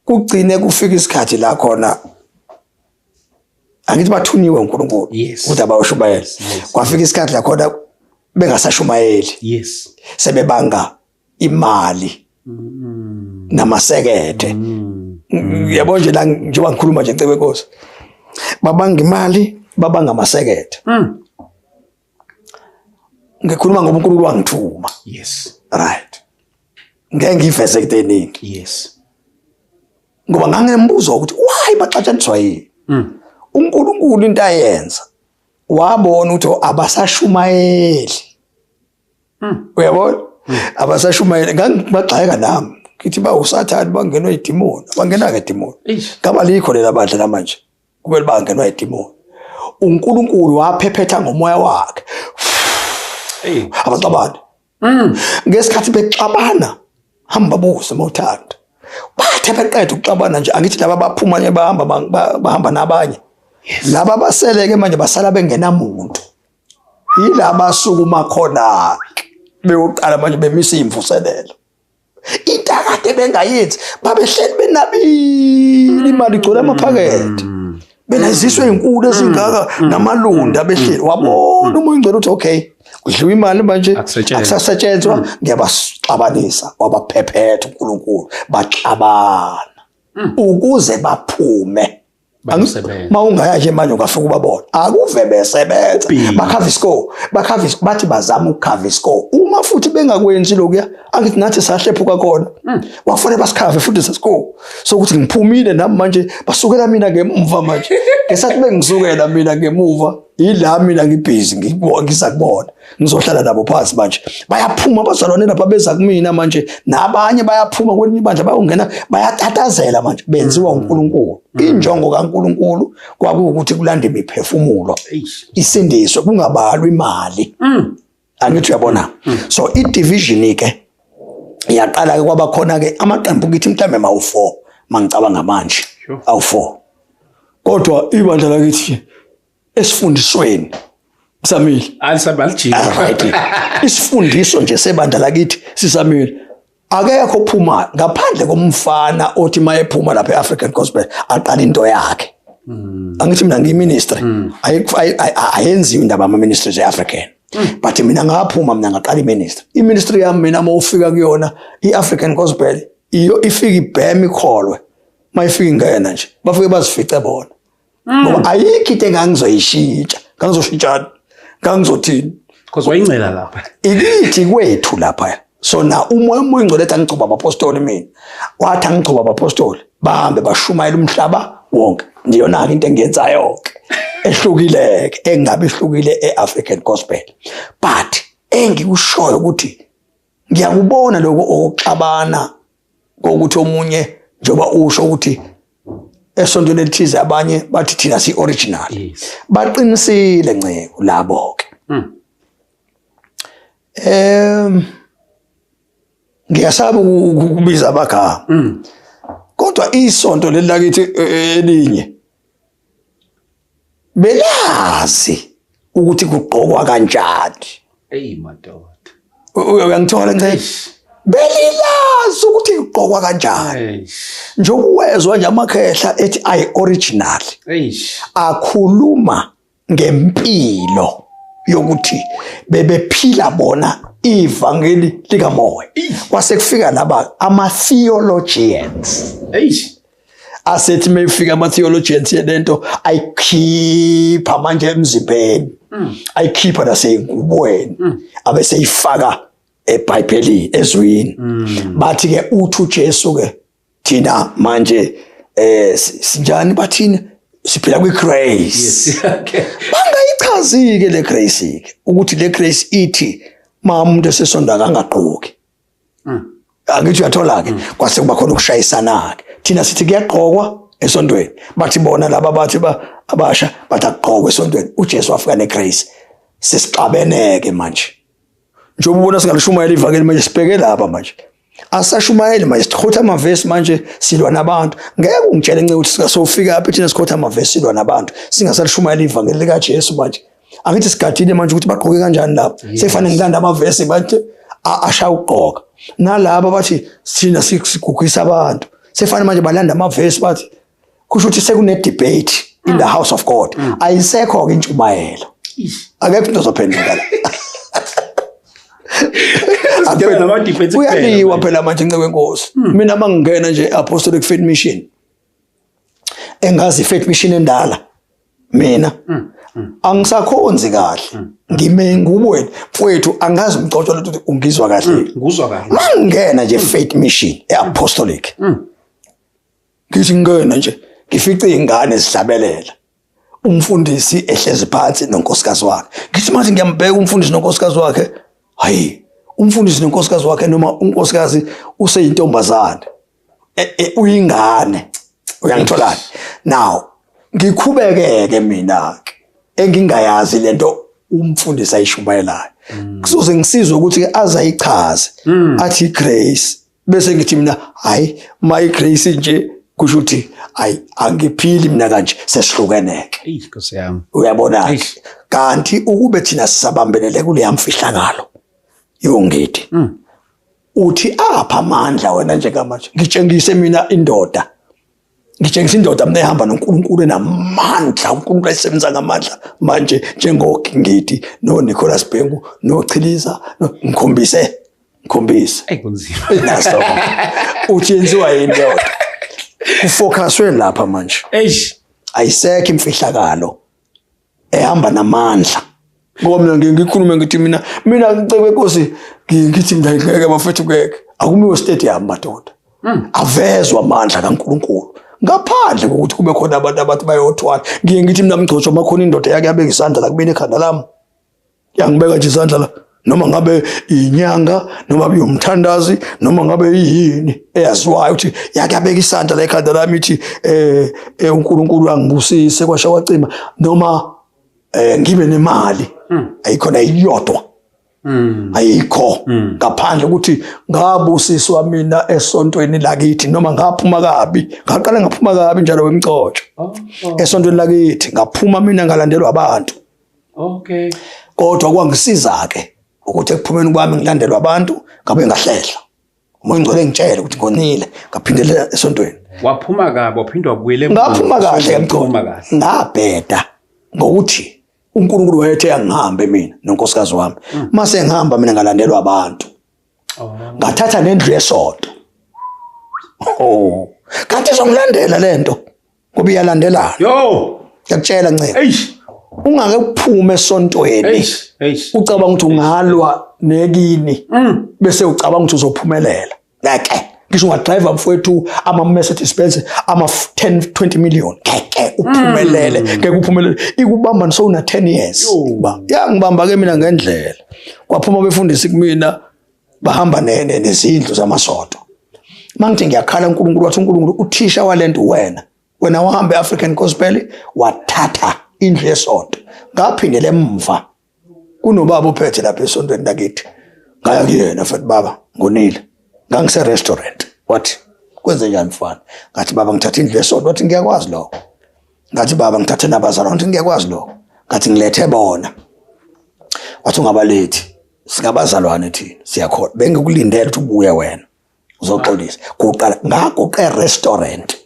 kugcine kufika isikhathi la khona angithi bathunyiwe uNkulunkulu ukuthi abayoshumayela. Kwafika isikhathi la khona bengasashumayeli. Sebebanga imali namasekethe. Yabo nje la, njengoba ngikhuluma nje, Ncebe Nkosi, babanga imali, babanga amasekethe. Ngikhuluma ngoba uNkulunkulu wangithuma. Right, ngeke ngiveze into eningi. Ngoba nganginembuzo ukuthi why baxatshaniswa yini. UNkulunkulu into ayenza, wabona ukuthi abasashumayeli. Uyabona, abasashumayeli. Ngangibagxeka nami, ngithi ba usathane, bangenwa idimoni, bangena ke idimoni. Ngaba likho lela bandla namanje kube bangenwa idimoni. uNkulunkulu waphephetha ngomoya wakhe. Hey. Abaxabani. Ngesikhathi bexabana, hamba babuze mawuthanda, bathe beqeda ukuxabana nje, angithi laba baphuma nje, bahamba bahamba nabanye. Laba baseleke manje basala bengenamuntu. Yilaba basukuma khona beyoqala manje bemisa imvuselelo. Into akade bengayenzi, babehleli benabile, imali igcwele amaphakethe, benaziswe izinkulu ezingaka namalunda, behleli. Wabona umoya ingcwele uthi okay, kudliwa imali manje. Akusetshenzwa. Akusasetshenzwa, ngiyabaxabanisa. Wabaphephetha uNkulunkulu, baxabana ukuze baphume. Bayosebenza. Ma ungaya nje manje ungafika ubabona akuve besebenza. Busy. Bakhava iscore, bakhava, bathi bazama ukukhava iscore. Uma futhi bengakwenzi lokuya, angithi nathi sahlephuka khona, kwakufanele basikhave futhi sescore sokuthi ngiphumile nami manje, basukela mina ngemuva manje. Ngesathi bengisukela mina ngemuva, yila mina ngibhizi, ngikubona, ngiza kubona, ngizohlala nabo phansi manje. Bayaphuma abazalwane lapha, beza kumina manje, nabanye bayaphuma kwelinye ibandla bayongena, bayatatazela manje, benziwa uNkulunkulu. Injongo kaNkulunkulu kwakuwukuthi kulande imiphefumulo Eish. isindiswe, kungabalwa imali. Angithi uyabona? So i-division ke yaqala ke, kwaba khona ke amaqembu kithi, mhlambe mawu4 mangicabanga manje. Awu4. Kodwa ibandla lakithi esifundisweni samile. Alisabe alijiki. Right, isifundiso nje sebandla lakithi sisamile. Akekho ophuma ngaphandle komfana othi mayephuma lapha e-African Gospel aqala into yakhe. Angithi mina ngiyi-ministry, ayenziwe indaba ama-ministries e-African, but mina ngaphuma, mina ngaqala i-ministry. I-ministry yami mina, uma ufika kuyona i-African Gospel, iyo ifika ibhema ikholwe, mayifika ingena nje bafike bazifice bona, ngoba ayikho into engangizoyishintsha. Ngangizoshintshani? Ngangizothini? Because wayincela lapha. Ikithi kwethu lapha. So na umoya oyingcwele ethi angigcoba abapostoli mina, wathi angigcoba abapostoli bahambe bashumayela umhlaba wonke. Ndiyona-ke into engiyenzayo-ke ehlukile-ke, engabe ihlukile e-African Gospel, but engikushoyo ukuthi ngiyakubona lokho okuxabana kokuthi omunye, njengoba usho ukuthi esontweni elithize abanye bathi thina si-original. Baqinisile, ncebo, labo-ke. Ngiyasaba ukubiza abagama. Kodwa isonto leli lakithi elinye belazi ukuthi kugqokwa kanjani. Ey madoda. Uyangithola, ncebo? Belilazi ukuthi igqokwa kanjani. Njengoba wezwa nje amakhehla ethi ayi original. Akhuluma ngempilo yokuthi bebephila bona ivangeli likamoya. Kwase kufika laba ama theologians. Asethi mayifika ama theologians lento ayikhipha manje emzimbeni. Ayikhipha naseyingubweni. Abeseyifaka eBhayibhelini ezwini. Bathi ke uthi uJesu ke thina manje sinjani bathini siphila kwi grace. Yes. Okay. Bangayichazi ke le grace ke ukuthi le grace ithi ma umuntu esesonda kangagqoki. Angithi uyathola ke kwase kuba khona ukushayisana ke. Thina sithi kuyagqokwa esontweni. Bathi bona laba bathi abasha bathi akugqokwe esontweni. uJesu wafika ne grace. Sesixabeneke manje. Njengoba ubona singalishumayela ivangeli manje sibheke lapha manje. Asashumayeli manje sikhotha amavesi manje silwa nabantu. Ngeke ungitshele nce ukuthi singasofika apha thina sikhotha amavesi silwa nabantu. Singasalishumayela ivangeli likaJesu manje. Angithi sigadile manje ukuthi bagqoke kanjani lapha. Sekufanele ngilanda amavesi manje ashaya ukugqoka. Nalaba bathi thina sigugisa abantu. Sekufanele manje balanda amavesi bathi kusho ukuthi sekune debate in the house of God. Ayisekho ke intshumayelo. Akekho umuntu ozophenduka la. Uyaliwa phela manje nceke wenkosi. Mina mangingena nje Apostolic Faith Mission. Engazi Faith Mission endala. Mina angisakhonzi kahle. Ngime engubweni mfowethu angazi umcotsho ukuthi ungizwa kahle. Nguzwa kahle. Mangingena nje Faith Mission eApostolic. Ngithi ngena nje ngifice izingane zihlabelela. Umfundisi ehlezi phansi nonkosikazi wakhe. Ngithi manje ngiyambheka umfundisi nonkosikazi wakhe. Hayi, umfundisi nonkosikazi wakhe noma unkosikazi useyintombazane. Uyingane. Uyangitholani? Now, ngikhubekeke mina ke engingayazi lento umfundisi ayishumayelayo. Kuzoze ngisizwe ukuthi ke azayichaze athi grace bese ngithi mina hayi my grace nje kusho ukuthi hayi angiphili mina kanje sesihlukeneke. Eyi Nkosi yami. Uyabona kanti ukube thina sisabambelele kuleya mfihlakalo yongidi. Uthi apha amandla wena njengamanje ngitshengise mina indoda. Ngitshengisa indoda mina ehamba noNkulunkulu enamandla, uNkulunkulu ayisebenza ngamandla manje njengogingidi no Nicholas Bhengu no Chiliza ngikhombise. Ey kunzima. Naso. Uthi yenziwa yini leyo nto? Kufocuswe lapha manje. Eish. Ayisekho imfihlakalo ehamba namandla. Ngoba mina ngike ngikhulume ngithi mina ngicebe Nkosi ngithi mina ngeke bafethu ngeke. Akumiwe stadium madoda. Avezwa amandla kaNkulunkulu. Ngaphandle kokuthi kube khona abantu abathi bayothwala. Ngiye ngithi mina mgcotsho makhona indoda yake yabeka isandla la kubini ekhanda lami. Yangibeka nje isandla la. Noma ngabe inyanga, noma uyumthandazi, noma ngabe yini eyaziwayo ukuthi yake yabeka isandla la ekhanda lami ithi uNkulunkulu angibusise kwasha kwacima noma ngibe nemali. Ayikhona iyodwa. Ayikho ngaphandle ukuthi ngabusiswa mina esontweni lakithi noma ngaphuma kabi, ngaqala ngaphuma kabi njalo wemcotsho. Esontweni lakithi ngaphuma mina ngalandelwa abantu. Okay. Kodwa kwangisiza ke ukuthi ekuphumeni kwami ngilandelwa abantu ngabe ngahlehla. Umoya ongcwele ngitshela ukuthi ngonile ngaphindelela esontweni. Waphuma kabi waphinde wabuyela emuva. Ngaphuma kahle Waphuma kahle. Ngabheda ngokuthi uNkulunkulu wayethe angihambe mina nonkosikazi wami. Mase ngihamba mina ngalandelwa abantu. Ngathatha nendlu yesonto. Oh. Kanti izongilandela lento ngoba iyalandelana. Yo. Ngiyakutshela Ncebo. Eish. Ungake uphume esontweni. Eish, eish. Ucabanga ukuthi ungalwa nekini. Bese ucabanga ukuthi uzophumelela. Ngeke. Ngisho ungadrive mfowethu ama Mercedes Benz ama 10 20 million. Ngeke uphumelele. Ngeke uphumelele. Ikubamba nisona 10 years. Ba yangibamba ke mina ngendlela. Kwaphuma befundisi kumina bahamba nezindlu zamasonto. Mangithi ngiyakhala uNkulunkulu wathi uNkulunkulu uthisha walento wena. Wena wahamba eAfrican Gospel wathatha indlu yesonto. Ngaphindele emva. Kunobaba ophethe lapha esontweni lakithi. Ngaya kuyena futhi baba ngonile. Ngangise restaurant. Wathi kwenze njani mfana? Ngathi baba ngithatha indlu yesonto. Wathi ngiyakwazi lokho. Ngathi baba ngithathe nabazalwane. Wathi ngiyakwazi lokho. Ngathi ngilethe bona. Wathi ungabalethi. Singabazalwane thina, siyakholwa. Bengikulindele ukuthi ubuye wena uzoxolisa. Kuqala ngaguqa e-restaurant,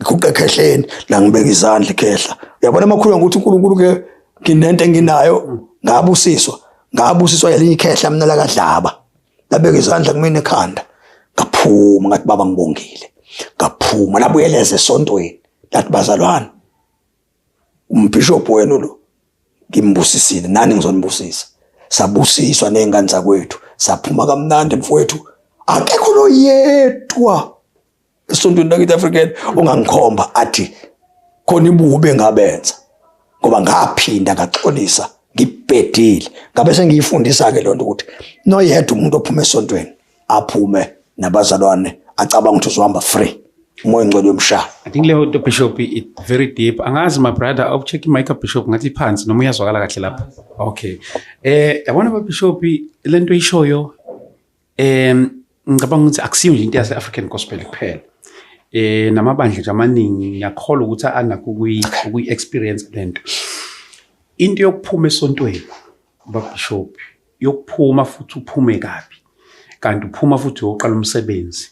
ngiguqe ekhehleni la, ngibeka izandla ikhehla. Uyabona amakhulu ukuthi uNkulunkulu ke nginento enginayo, ngabusiswa, ngabusiswa yelinye ikhehla mina lakadlaba. Labeka izandla kumina ekhanda, ngaphuma ngathi baba ngibongile. Ngaphuma labuyeleza esontweni, lathi bazalwane, umbishop wenu lo ngimbusisile, nani ngizonibusisa. Sabusiswa nezingane zakwethu, saphuma kamnandi mfowethu. Akekho lo yedwa esontweni lakithi African ongangikhomba athi khona ibubi engabenza, ngoba ngaphinda ngaxolisa ngibhedile. Ngabe sengiyifundisa ke lonto ukuthi noyedwa umuntu ophuma esontweni aphume nabazalwane acabanga ukuthi uzohamba free, umoya ongcwele uyomshaya. I think leyo nto, Bishop, it very deep. Angazi, my brother, awucheck imic Bishop, ngathi phansi noma uyazwakala kahle lapha. Okay. Yabona ba Bishop, lento ishoyo ngicabanga ukuthi akusiyo nje into yase African gospel kuphela. Namabandla nje amaningi ngiyakholwa ukuthi anakho ukuyi experience lento. Into yokuphuma esontweni ba Bishop, yokuphuma futhi uphume kabi. Kanti uphuma futhi uyoqala umsebenzi.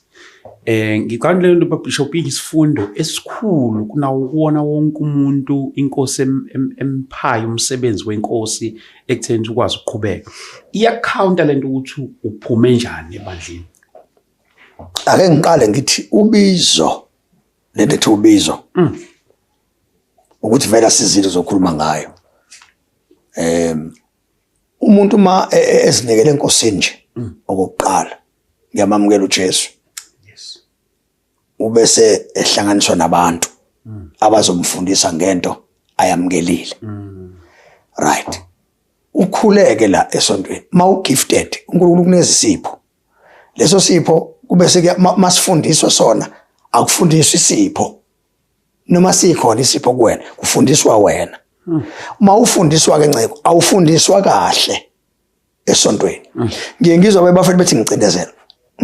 Ngicabanga leyo nto ba Bishop iyisifundo esikhulu kunawo kuwona wonke umuntu inkosi emphayo umsebenzi wenkosi ekutheni ukwazi ukuqhubeka. Iyacounta lento ukuthi uphume njani ebandleni. Ake ngiqale ngithi ubizo, lento ethi ubizo, ukuthi vele asizile uzokhuluma ngayo. Umuntu uma ezinikele enkosini nje okokuqala, ngiyamamukela uJesu. Ubese ehlanganiswa nabantu abazomfundisa ngento ayamukelile. Right. Ukhuleke la esontweni. Mawu gifted, uNkulunkulu kunezisipho. Leso sipho kube seke masifundiswa sona, akufundiswa isipho. Noma sikhona isipho kuwena, kufundiswa wena. Mawufundiswa ke nceko, awufundiswa kahle esontweni. Ngiye ngizwa bebafethu bethi ngicindezela.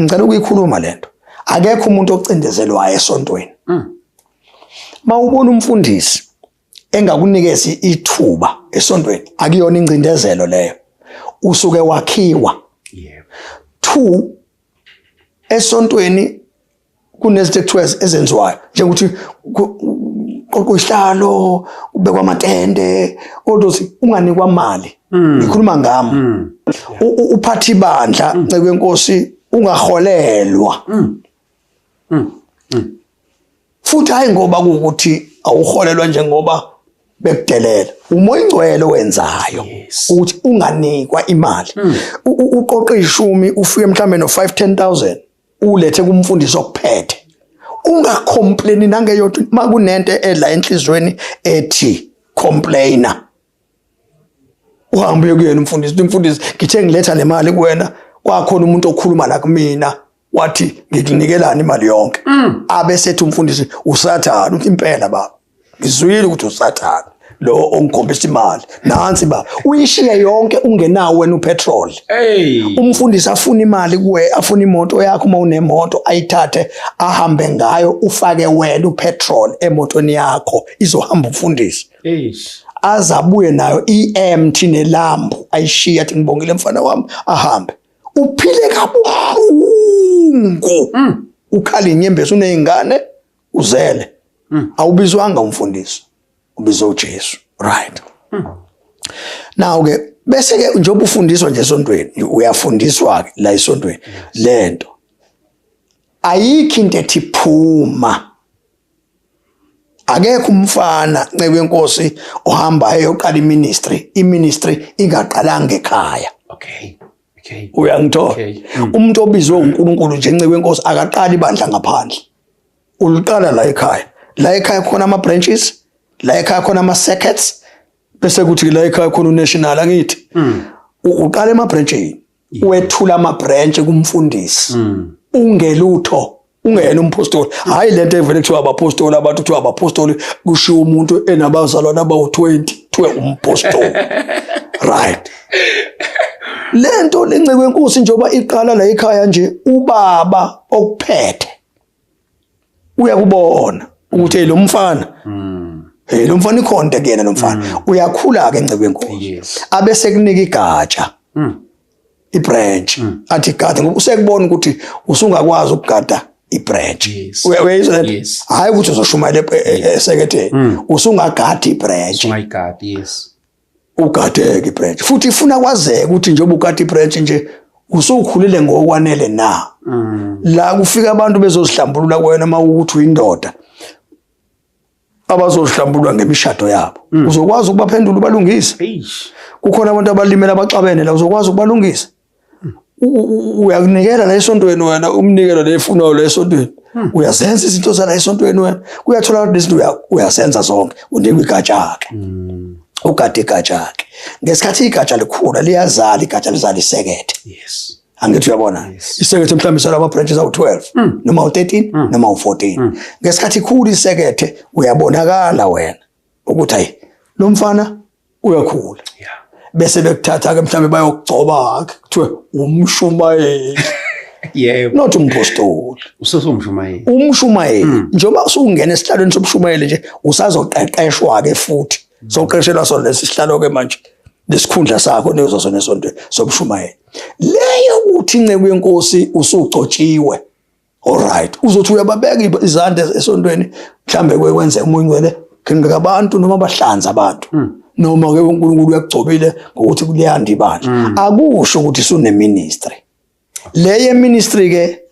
Ngicela ukuyikhuluma lento. Akekho umuntu ocindezelwayo esontweni. Mawubona umfundisi engakunikeza ithuba esontweni, akuyona incindezelo leyo. Usuke wakhiwa. Yebo. 2, esontweni kunezinto ekuthiwa ezenziwayo njengokuthi qoqo isihlalo, kubekwa amatende, kodwa unganikwa mali. Ngikhuluma ngami. Uphatha ibandla nceke yenkosi ungaholelwa. Futhi hayi ngoba kuwukuthi awuholelwa njengoba bekudelela, umoya ingcwele wenzayo ukuthi unganikwa imali. Uqoqe ishumi, ufike mhlambe no 5 10000 ulethe kumfundisi okuphethe, ungacomplaini nangeyodwa. Makunento edla enhlizweni ethi complainer, uhambe uye kuyena umfundisi, umfundisi ngithe ngiletha le mali kuwena, kwakhona umuntu okhuluma la kumina wathi ngikunikelani imali yonke. Abe sethi umfundisi usathana, uthi impela baba ngizwile ukuthi usathana lo ongikhombisa imali, nansi baba, uyishiye yonke ungenawo wena upetrol. Hey. Umfundisi afuna imali kuwe, afuna imoto yakho uma unemoto, ayithathe ahambe ngayo, ufake wena upetrol emotweni yakho izohamba umfundisi. Eish. Azabuye nayo i-empty nelambu ayishiya, athi ngibongile mfana wami, ahambe. Uphile kabuhlungu. Ukhala inyembezi, unezingane, uzele. Awubizwanga umfundisi, ubizwe uJesu. Right. Now ke bese ke njengoba ufundiswa nje esontweni, uyafundiswa ke la esontweni lento. Ayikho into ethi phuma. Akekho umfana nceke wenkosi ohamba eyoqala iministry, iministry ingaqalanga ekhaya. Okay. Okay. Uyangithola? Okay. Umuntu obizwe uNkulunkulu nje nceke wenkosi akaqali ibandla ngaphandle. Uliqala la ekhaya. La ekhaya khona ama branches, la ekhaya khona ama circuits, bese kuthi la ekhaya khona unational angithi. Uqala ema branchini. Wethula ama branch kumfundisi. Ungelutho, ungeyena umpostoli. Hayi lento evele kuthiwa abapostoli, abantu kuthiwa abapostoli kushiwo umuntu enabazalwane abawu20 kuthiwe umpostoli. Right. Lento lenceke wenkosi njengoba iqala la ekhaya nje, ubaba okuphethe uyakubona ukuthi hey lo mfana, hey lo mfana ikhonto kuyena lo mfana, uyakhula ke nceke wenkosi. Abe sekunika igatsha. Ibranch athi gada, ngoba usekubona ukuthi usungakwazi ukugada ibranch. Uyayizwa lento? Yes. Hayi ukuthi uzoshumayela eseketheni, usungagada ibranch. Ungayigadi, yes. Ugadeke ibranch, futhi ifuna kwazeke ukuthi njengoba ugada ibranch nje, usukhulile ngokwanele na. La kufika abantu bezozihlambulula kuwena uma ukuthi uyindoda, abazozihlambulula ngemishado yabo, uzokwazi ukubaphendula, ubalungise? Eish. Kukhona abantu abalimele, abaxabene la, uzokwazi ukubalungisa? Uyakunikela la esontweni wena, umnikelo le efunayo la esontweni, uyazenza izinto zala esontweni wena, kuyatholakala lezi zinto, uyazenza zonke, unikwa igatsha-ke, ugade igatsha-ke. Ngesikhathi igatsha likhula, liyazala igatsha, lizala isekethe. Angithi uyabona, isekethe mhlawumbe isala ama-branches awu-12 noma awu-13 noma awu-14. Ngesikhathi ikhula isekethe, uyabonakala wena ukuthi hayi, lo mfana uyakhula. Bese bekuthatha-ke, mhlawumbe bayokugcoba-ke, kuthiwe umshumayeli. Not umpostoli. Usesumshumayeli. Umshumayeli. Njengoba usungena esihlalweni sobushumayeli nje, usazoqeqeshwa-ke futhi, soqeqeshelwa sona lesi sihlalo-ke manje, lesikhundla sakho lezo sona esontweni sobushumayeli. Leyo kuthi inceku yenkosi usugcotshiwe, alright, uzothi uyababeka izandla esontweni, mhlambe kwenzeka umoya ongcwele khinqika abantu noma bahlanza abantu, noma ke uNkulunkulu uyakugcobile ngokuthi kuliyanda ibandla, akusho ukuthi sune ministry. Leye ministry ke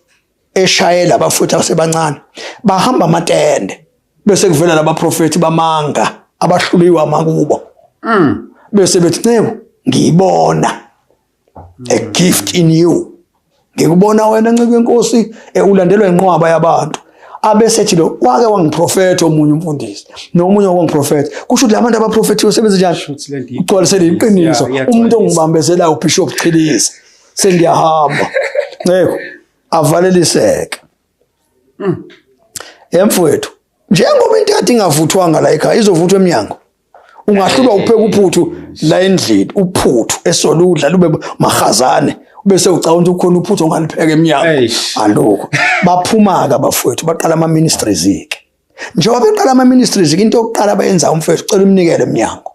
eshayela abafowethu abasebancane, bahamba amatende, bese kuvela labaprofethi bamanga abahluliwe amakubo, bese bethi, "Ncebo, ngiyibona a gift in you, ngikubona wena ncebo yenkosi, ulandelwa inqwaba yabantu." Abesethi lo wake wangiprofetha omunye umfundisi nomunye wangiprofetha, kusho ukuthi labantu abaprofethiwe sebenze njani? Shuthi le nto Ugcwalisele iqiniso. Iyagcwalisa. Umuntu ongibambezelayo uBishop Chilisa, sengiyahamba nceko, avaleliseke emfowethu. Njengoba into kade ingavuthwanga la ekhaya, izovuthwa eminyango. Ungahlulwa upheka uphuthu la endlini, uphuthu esoludla lube mahazane, bese ucabanga ukuthi ukhona uphuthu ongalipheka eminyango. Eish. Alukho. Baphuma-ke abafowethu, baqala ama-ministries-ke. Njengoba beqala ama-ministries ke, into yokuqala abayenza umfowethu, cela umnikelo eminyango.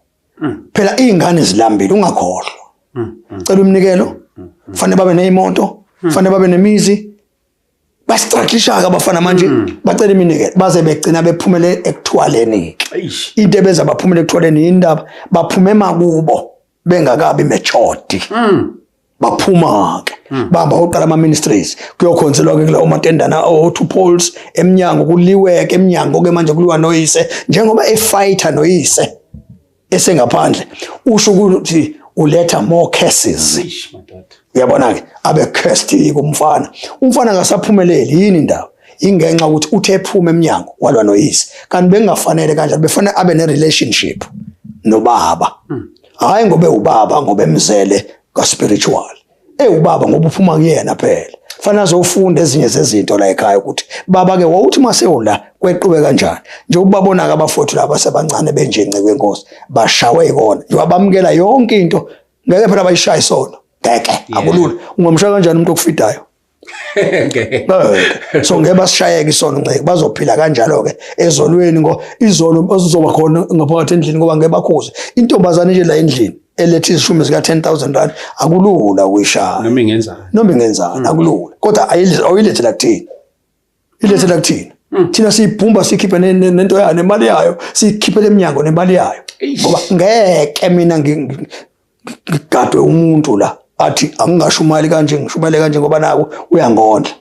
Phela iy'ngane zilambile, ungakhohlwa, cela umnikelo. Kufanele babe ney'moto, kufanele babe nemizi. Bastrugglisha-ke abafana manje, bacela iminikelo, baze begcina bephumele ekuthwaleni-ke. Eish. Into ebenza baphumele ekuthwaleni yindaba baphume emakubo bengakabi matured. Baphuma-ke, bahamba oqala ama-ministries, kuyokhonzelwa-ke kulawo matendana o-two poles emnyango, kuliweke emnyango-ke manje, kuliwa noyise. Njengoba efayitha noyise esengaphandle, usho ukuthi uletha more curses. Eish madoda. Uyabona-ke, abe cursed kumfana, umfana angasaphumeleli. Yini indaba? Ingenxa ukuthi uthe ephuma emnyango walwa noyise, kanti bengafanele kanjani, befanele abe ne-relationship nobaba, hhayi ngoba ewubaba, ngoba emzele ka-spiritual, ewubaba ngoba uphuma kuyena phela. Fanele azofunda ezinye zezinto la ekhaya, ukuthi baba-ke wawuthi uma sewula kweqiwe kanjani. Njengoba babona-ke abafowethu laba sebancane benje, nceko yenkosi, bashawe yikona njengoba bamukela yonke into. Ngeke phela bayishaye isono, ngeke, akulula. Ungamshaya kanjani umuntu okufidayo? Ngeke. Ngeke. So ngeke basishayeke isono, nceke, bazophila kanjalo-ke ezolweni, ngo izono zizoba khona ngaphakathi endlini, ngoba ngeke bakhuze intombazane nje la endlini eletha izishumi zika-R10 000, akulula ukuyishaya. Noma ingenzani. Noma ingenzani, akulula, kodwa awuyilethela kuthina, ilethela kuthina. Thina siyibhumba, sikhiphe nento yayo, nemali yayo, siyikhiphele eminyango nemali yayo. Eish. Ngoba ngeke mina ngigadwe umuntu la athi angingashumayeli kanje, ngishumayele kanje, ngoba naku uyangondla.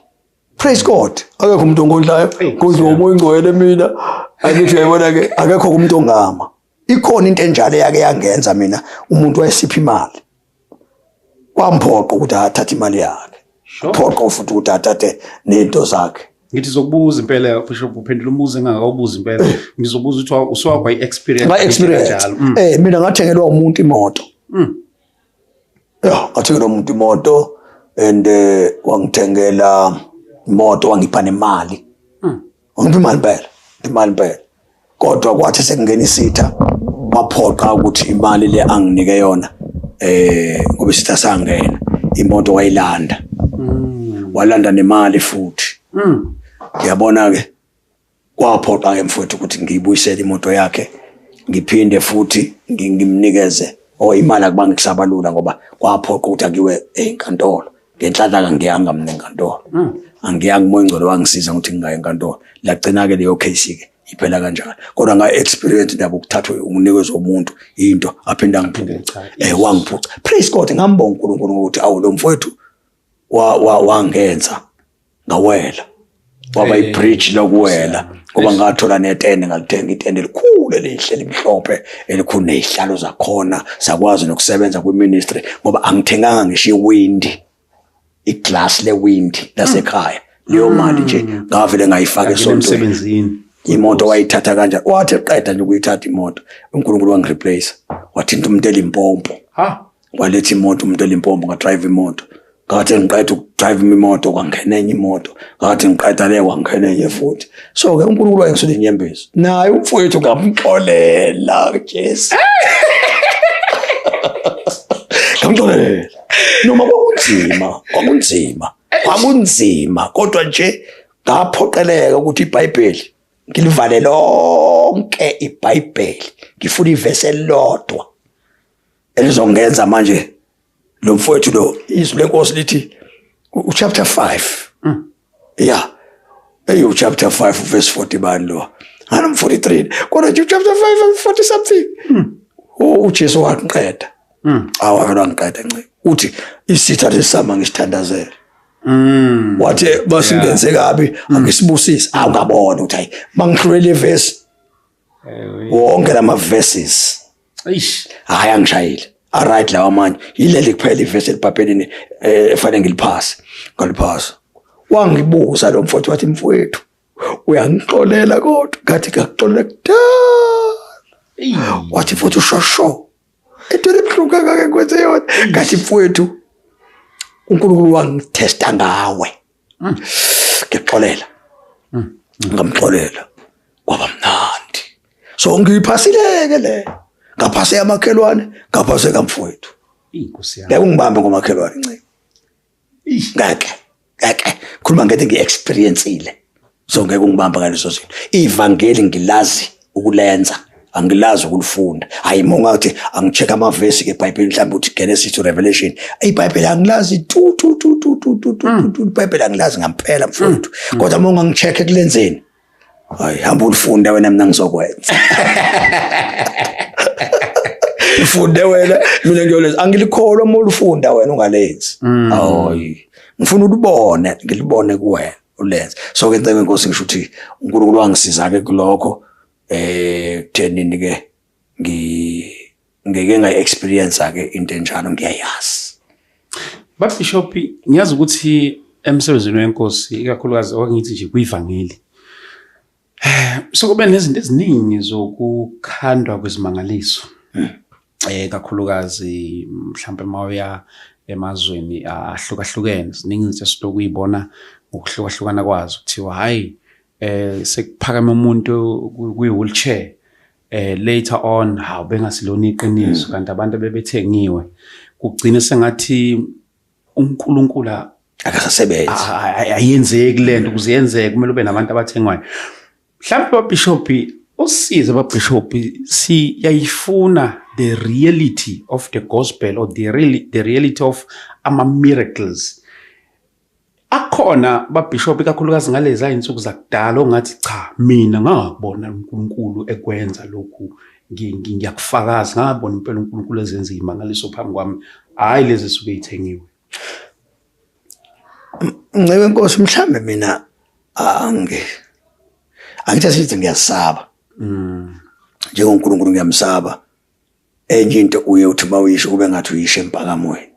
Praise God, akekho umuntu ongondlayo. Hey, Ngondliwa umoya ongcwele mina. Angithi uyayibona ke, akekho umuntu ongama. Ikhona into enjalo eyake yangenza mina, umuntu wayesipha imali, kwamphoqa ukuthi athathe imali yakhe. Phoqa futhi ukuthi athathe nento zakhe. Ngithi zokubuza impela, Bishop, uphendula umbuzo engakawubuza impela. Ngizobuza ukuthi usuwakwa i-experience Nga-experience. kanjalo. Mina ngathengelwa umuntu imoto. Ya, ngathengelwa umuntu imoto and wangithengela imoto, wangipha nemali. Wangipha imali impela, imali impela, kodwa kwathi sekungena isitha, waphoqa ukuthi imali le anginike yona, ngoba isitha sangena, imoto wayilanda, walanda nemali futhi. Ngiyabona ke, kwaphoqa ke mfowethu ukuthi ngiyibuyisele imoto yakhe, ngiphinde futhi ngimnikeze. Oh, imali akubange kusabalula ngoba kwaphoqa ukuthi akiwe enkantolo. Ngenhlanhla kangiyanga mina enkantolo. Angiyanga, uMoya oNgcwele wangisiza ukuthi ngingayi enkantolo. Lagcina ke leyo case ke iphela kanjalo. Kodwa nga experience indaba ukuthathwa unikezwe umuntu into aphinde angiphuca. Wangiphuca. Praise God, ngambonga uNkulunkulu ngokuthi awu lo mfowethu wangenza ngawela. Waba ibridge lokuwela ngoba ngathola netende, ngalithenga itende elikhulu elihle elimhlophe elikhulu nezihlalo zakhona, sakwazi nokusebenza kwiministry ngoba angithenganga ngisho iwindi, iglass lewindi lasekhaya. Leyo mali nje ngavele ngayifaka esontweni. Emsebenzini. Imoto wayithatha kanjani? Wathi eqeda nje ukuyithatha imoto, uNkulunkulu wangireplace, wathinta umuntu eLimpopo. Ha. Waletha imoto umuntu eLimpopo, ngadrive imoto. Ngathi ngiqeda ukudrive imoto kwangena enye imoto, ngathi ngiqeda le kwangena enye futhi. So ke uNkulunkulu wayengisula inyembezi, naye umfowethu ngamxolela. Jesu, ngamxolela noma kwakunzima, kwakunzima, kwakunzima, kodwa nje ngaphoqeleka ukuthi iBhayibheli ngilivale lonke iBhayibheli, ngifuna ivesi elilodwa elizongenza manje lo mfowethu lo. Izwi lenkosi lithi uchapter 5, yeah, eyi uchapter 5 verse 40 bani lo, ngani 43, kodwa nje uchapter 5 40 something. Oh, uJesu waqeda, awavela wangiqeda nce, uthi isitha lesama ngisithandazele. Wathi basingenze kabi angisibusise. Awungabona ukuthi hayi, mangihlulele ivesi wonke lama verses. Eish. Hayi, angishayile, alright, lawa amanye yileli kuphela ivesi elibhayibhelini efanele ngiliphase, ngaliphasa. Wangibuza lo mfowethu, wathi, "Mfowethu, uyangixolela?" Kodwa ngathi, "Ngakuxolela kudala." Wathi, "Mfowethu, shosho into ebuhlungu kangaka ngikwenze yona?" Ngathi, "Mfowethu, uNkulunkulu wangithesta ngawe, ngikuxolela." Ngamxolela, kwaba mnandi. So ngiyiphasile-ke le, ngaphase yamakhelwane, ngaphase kamfowethu. Inkosi yami. Ngeke ungibambe ngomakhelwane, nciko, ngeke, ngeke. Khuluma ngeke, ngi-experience-ile, so ngeke ungibambe ngaleso zinto. Ivangeli ngilazi ukulenza, angilazi ukulifunda. Hayi, uma ungathi angi-check amavesi ke eBhayibheli, mhlawumbe uthi Genesis to Revelation, iBhayibheli angilazi tu tu tu tu tu tu tu tu. IBhayibheli angilazi ngampela, mfowethu, kodwa uma ungangi-check ekulenzeni, hayi, hamba ulifunde wena, mina ngizokwenza. Ufunde wena, mina ngiyolenza. Angilikholwa uma ulifunda wena ungalenzi. Hayi, ngifuna ulibone, ngilibone kuwena ulenze. So ke ncebe inkosi, ngisho ukuthi uNkulunkulu wangisiza ke kulokho kuthenini ke ngike ngayi-experience ke into enjalo, ngiyayazi. Babishop, ngiyazi ukuthi emsebenzini wenkosi, ikakhulukazi okungithi nje kuyivangeli, sokube nezinto eziningi zokukhandwa kwezimangaliso. Kakhulukazi mhlambe mawuya emazweni ahlukahlukene, ziningi izinto esitokuyibona ngokuhlukahlukana kwazo. Kuthiwa hayi, sekuphakame umuntu kwi-wheelchair, later on hawu, bengasilona iqiniso, kanti abantu bebethengiwe. Kugcine sengathi uNkulunkulu akasasebenzi. Ayenzeki lento. Ukuze yenzeke kumele ube nabantu abathengwayo. Mhlawumbe babishop usize, babishop, siyayifuna the reality of the gospel or the reality of ama miracles akhona, babishop, ikakhulukazi ngalezi insuku zakudala ongathi cha, mina ngabona uNkulunkulu ekwenza lokhu, ngiyakufakaza, ngabona impela uNkulunkulu ezenza imangaliso phambi kwami, hayi lezi suke ithengiwe. Ncebe inkosi, mhlambe mina angithi asithi ngiyasaba njengoNkulunkulu, ngiyamsaba. Enye into uye uthi mawuyisho kube ngathi uyisho empakamweni,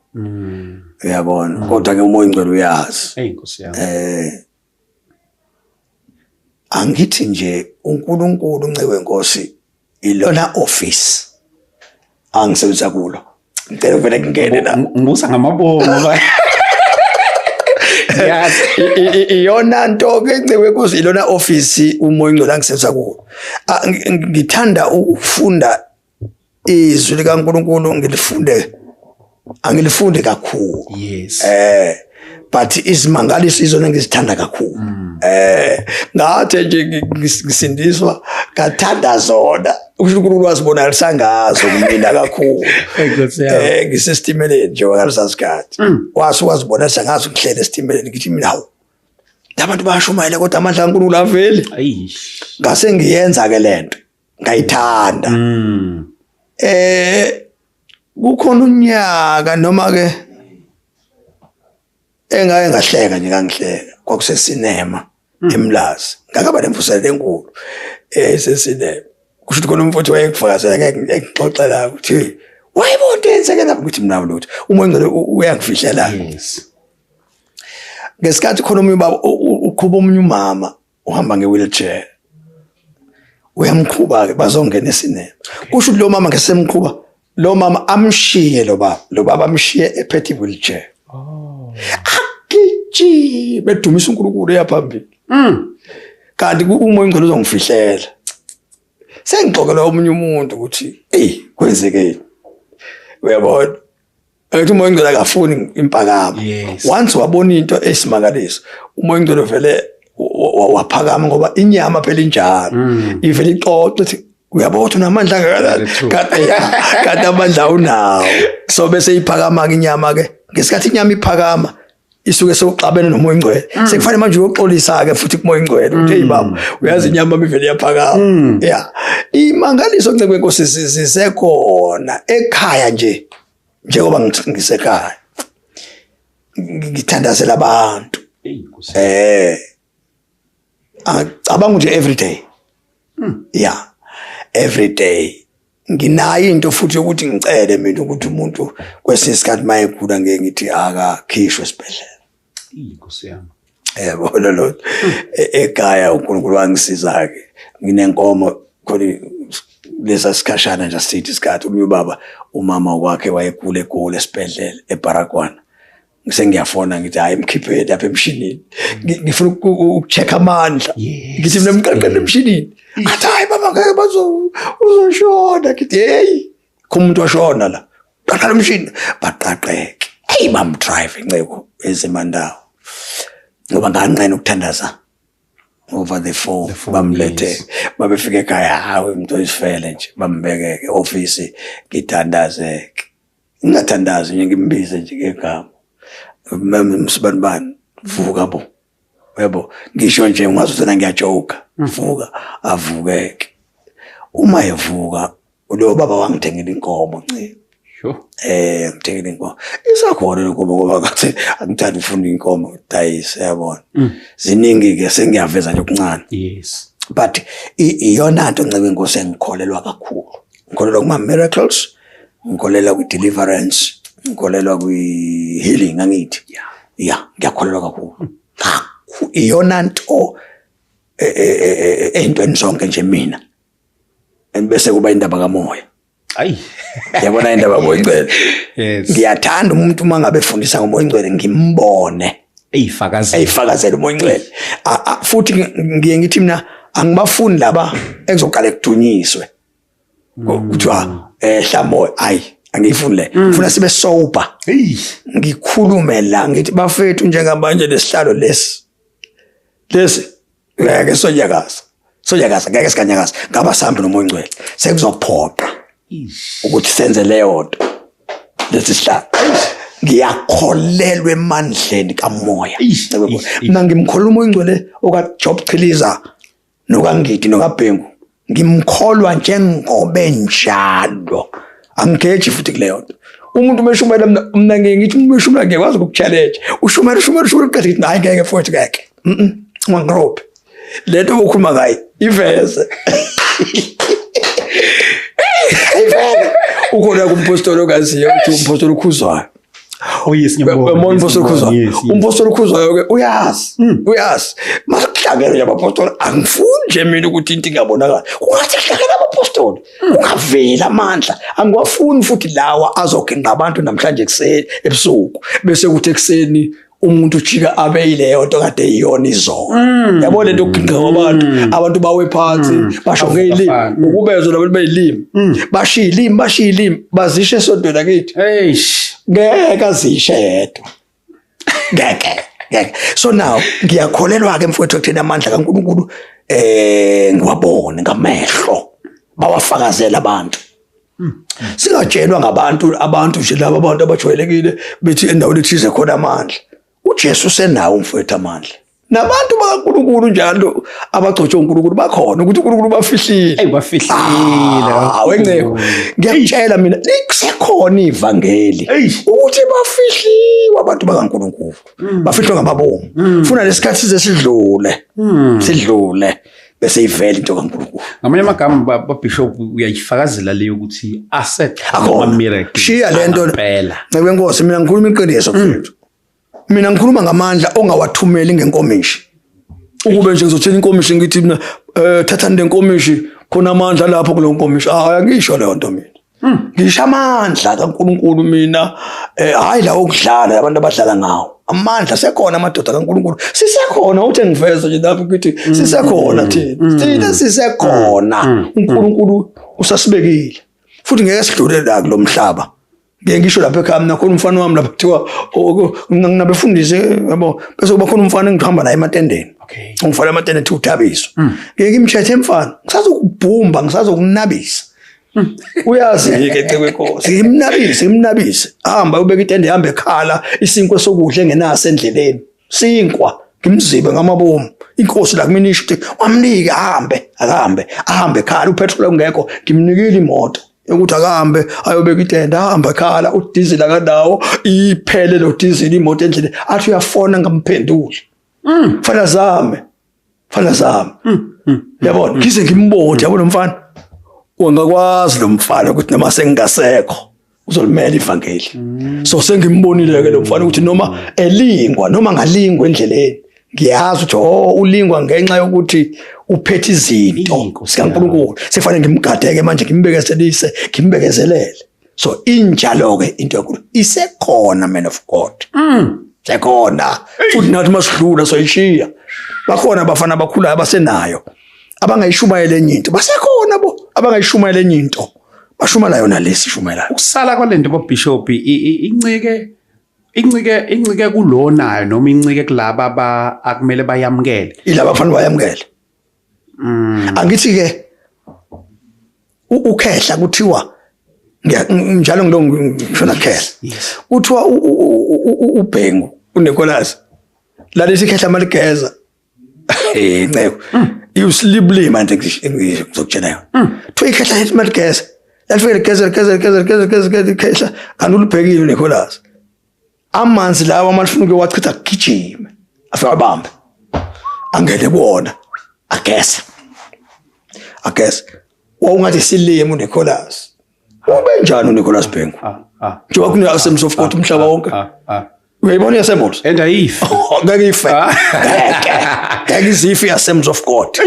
uyabona, kodwa ke uMoya oNgcwele uyazi. Hey, Nkosi yami. Angithi nje uNkulunkulu, ncebe inkosi, ilona office angisebenzisa kulo, ngicela vele ngingene la. Ngibuza ngamabomu ngoba yazi. Iyona nto ke, ncebe inkosi, ilona office uMoya oNgcwele angisebenzisa kulo. Ngithanda ukufunda izwi likaNkulunkulu, ngilifunde, angilifundi kakhulu. But izimangaliso izona engizithanda kakhulu. Ngathi nje ngisindiswa ngathanda zona. Usho uNkulunkulu wazibonakalisa ngazo kumina kakhulu. Ngisesitimeleni nje ngalesa sikhathi. Wase wazibonakalisa ngazo ngihlele esitimeleni ngithi mina hawu. Labantu bayashumayela kodwa amandla kaNkulunkulu aveli. Ngase ngiyenza ke lento. Ngayithanda. Kukhona unyaka noma ke engake ngahleka nje kangihleka kwakusesinema eMlazi ngakaba nemvuselelo enkulu esesinema kusho ukuthi khona umfowethu wayekufakazela ngeke ngixoxela ukuthi wayebona into eyenzeke lapho ukuthi mina lutho uma ngcele uyangifihlela. Yes. Ngesikhathi khona omunye ubaba uqhuba omunye umama uhamba nge-wheelchair uyamqhuba ke bazongena esinema kusho ukuthi lo mama ngesemqhuba lo mama amshiye lo baba amshiye ephethe i-wheelchair. Agijime edumisa uNkulunkulu eyaphambili. Kanti uma ingcwele uzongifihlela sengixoxela omunye umuntu ukuthi hey kwenzekeni uyabona Angithi umoya ongcwele akafuni impakamo. Once wabona into esimangaliso, umoya ongcwele vele waphakama ngoba inyama phela injalo. Ivele ixoxe ithi uyabona ukuthi unamandla angakanani. Kanti amandla unawo. So bese iphakama ke inyama ke. Ngesikhathi inyama iphakama isuke sewuxabene nomoya ongcwele. Sekufanele manje uyoxolisa ke futhi kumoya ongcwele uthi hey baba uyazi inyama ivele iyaphakama. Yeah. Imangaliso nceke wenkosi sisekhona ekhaya nje. Njengoba ngisekhaya ngithandazela abantu. Angicabanga nje every day. Yeah, every day nginayo into futhi yokuthi ngicele mina ukuthi umuntu kwesinye isikhathi mayegula ngeke ngithi akakhishwe esibhedlela. Inkosi yami. Yebo lo ekhaya uNkulunkulu wangisiza ke nginenkomo khona lesa sikhashana nje sithi isikhathi omunye ubaba umama wakhe wayegula egula esibhedlela eBaragwana ngisengiyafona ngithi hayi mkhiphele lapha emshinini ngifuna ukucheck amandla ngithi mina mqaqele emshinini athi hayi baba ngeke bazo uzoshona ngithi hey khona umuntu washona la qaqala umshini baqaqeke hey bam drive inceko ezemandawo ngoba nganqena ukuthandaza over the phone bamlethe babefika ekhaya hawe umuntu oyifele nje bambekeke office ngithandaze ngingathandazi nje ngimbize nje ngegama msibani bani vuka bo yebo ngisho nje ungazuthana ngiyajoka vuka avukeke uma evuka lo baba wangithengela inkomo nci ngithengela inkomo isakhona lenkomo ngoba ngathi angithandi ufuna inkomo dayise yabona ziningi ke sengiyaveza nje okuncane. Yes. But iyona nto ncebe inkosi engikholelwa kakhulu ngikholelwa kuma miracles ngikholelwa kwi deliverance ngikholelwa kwi healing angithi yeah ngiyakholelwa kakhulu iyona nto entweni zonke nje mina and bese kuba indaba kamoya. Ayi yabona indaba kamoya ingcwele. Yes. Ngiyathanda umuntu uma ngabe efundisa ngomoya ingcwele ngimbone eyifakazela eyifakazela umoya ingcwele. Futhi ngiye ngithi mina angibafuni laba ekuzoqala kudunyiswe kuthiwa hlamoya ayi angiyifuni le ngifuna sibe sober. Ngikhulume la ngithi bafethu njengamanje lesihlalo lesi lesi ngeke sonyakaza sonyakaza ngeke sikanyakaza ngaba sambe nomoya ongcwele sekuzophoqa ukuthi senze leyo nto lesi sihlalo. Ngiyakholelwa emandleni kamoya. Mina ngimkholwa umoya ongcwele oka Job Chiliza nokaNgidi nokaBhengu ngimkholwa njengobe njalo angigeji futhi kuleyo nto. Umuntu umeshumela mina ngeke ngithi umuntu umeshumela ngiyakwazi ukukuchallenge ushumela ushumela ushumela uqede ngithi hayi ngeke futhi ngeke ungangirobhi lento okhuluma ngayo iveze ivele ukhona kumpostoli ongaziyo ukuthi umpostoli ukhuzwayo. Oh yes ngiyabona. Umpostoli ukhuzwayo. Umpostoli ukhuzwayo ke uyazi uyazi masihlangene nje abapostoli angifuni nje mina ukuthi into ingabonakala kungathi kuhlangene abapostoli kungaveli amandla angiwafuni futhi lawa azoginqa abantu namhlanje ekuseni ebusuku bese kuthi ekuseni umuntu ujika abe yileyo nto kade iyona izolo. Yabo lento yokuginqa kwabantu abantu bawe phansi basho ngeyilimi ukubezwa labantu beyilimi bashiya ilimi bashiya ilimi bazishe esontweni akithi. Eish ngeke azishe yedwa. Ngeke, ngeke. So now ngiyakholelwa ke mfowethu ekutheni amandla kaNkulunkulu ngiwabone ngamehlo, bawafakazela abantu. Singatshelwa ngabantu, abantu nje laba abantu abajwayelekile bethi endaweni ethize khona amandla. uJesu usenawo mfowethu amandla. Nabantu bakaNkulunkulu njalo abagcotshwe uNkulunkulu bakhona ukuthi uNkulunkulu bafihlile. Ey, bafihlile. Ah, wenceko. Ngiyakutshela mina likusekhona ivangeli ukuthi bafihliwe abantu bakaNkulunkulu. Bafihlwe ngamabomu. Funa lesikhathi size sidlule. Sidlule bese ivela into kaNkulunkulu. Ngamanye amagama ba bishop uyayifakazela leyo ukuthi asset ama miracles. Shiya lento phela. Nceke Nkosi, mina ngikhuluma iqiniso mfethu. Mina ngikhuluma ngamandla ongawathumeli ngenkomishi. Ukube nje ngizothenga inkomishi ngithi mina thathani lenkomishi khona amandla lapho kulo nkomishi. Ah, angisho leyo nto mina. Ngisho amandla kaNkulunkulu mina, hayi lawo okudlala abantu abadlala ngawo. Amandla sekhona, amadoda kaNkulunkulu sisekhona. Uthe ngiveza nje lapho ukuthi sisekhona thina. Thina sisekhona. uNkulunkulu usasibekile. Futhi ngeke sidlule la kulomhlaba. Ngeke ngisho lapha ekhaya mina khona umfana wami lapha kuthiwa nginabefundisi yabo, bese kuba khona umfana engihamba naye ematendeni. Ungifana ematendeni ethi uThabiso. Ngeke ngimthethe mfana, ngisazokubhumba, ngisazokunabisa. Uyazi ke cekwe Nkosi, ngimnabise, ngimnabise. Hamba ubeka itende, hamba ekhala isinkwa sokudla engenaso endleleni. Sinkwa ngimzibe ngamabomu. Inkosi la kumina isho ukuthi wamnike ahambe, akahambe, ahambe ekhala upetrol ungekho, ngimnikile imoto ukuthi akahambe ayobeka itende, ahambe ekhala udizili akanawo, iphele lo dizili imoto endleleni, athi uyafona ngamphenduli. Fana zame, fana zame. Yabona, ngize ngimbone, yabona umfana. Wangakwazi lo mfana ukuthi noma sengingasekho uzolimela ivangeli. So sengimbonile ke lo mfana ukuthi noma elingwa noma ngalingwa endleleni, ngiyazi ukuthi oh ulingwa ngenxa yokuthi uphethe izinto zikaNkulunkulu. Sefanele ngimgadeke manje, ngimbekezelise, ngimbekezelele. So injalo ke into yankulu isekhona, man of God. Sekhona. Futhi nathi masidlula soyishiya. Bakhona abafana abakhulayo abasenayo. Abangayishumayela enye into. Basekhona bo abangayishumayela enye into. Bashumela yona lesi shumela. Ukusala kwalento bo bishop incike incike incike kulonayo noma incike kulaba ba akumele bayamukele. Ilaba bafana bayamukele. Angithi ke ukhehla kuthiwa njalo ngilo ngishona khehla. Kuthiwa uBhengu uNicholas lalithi ikhehla maligeza. Nceko. Iusilibuli manje ngizokutshela yona. Kuthiwa ikhehla lithi maligeza. Lalifike ligeza ligeza ligeza ligeza ligeza ligeza ikhehla kanti ulibhekile uNicholas. Amanzi lawa malifuna ukuyowachitha gijime. Afike abambe. Angene kuwona. Ageza. Ageza. Wawungathi silimo uNicholas. Ube njani uNicholas Bhengu? Njengoba kune Assemblies of God umhlaba wonke. Uyayibona i-Assemblies? And ayifi. Ngeke ife. Ngeke. Ngeke izife i-Assemblies of God.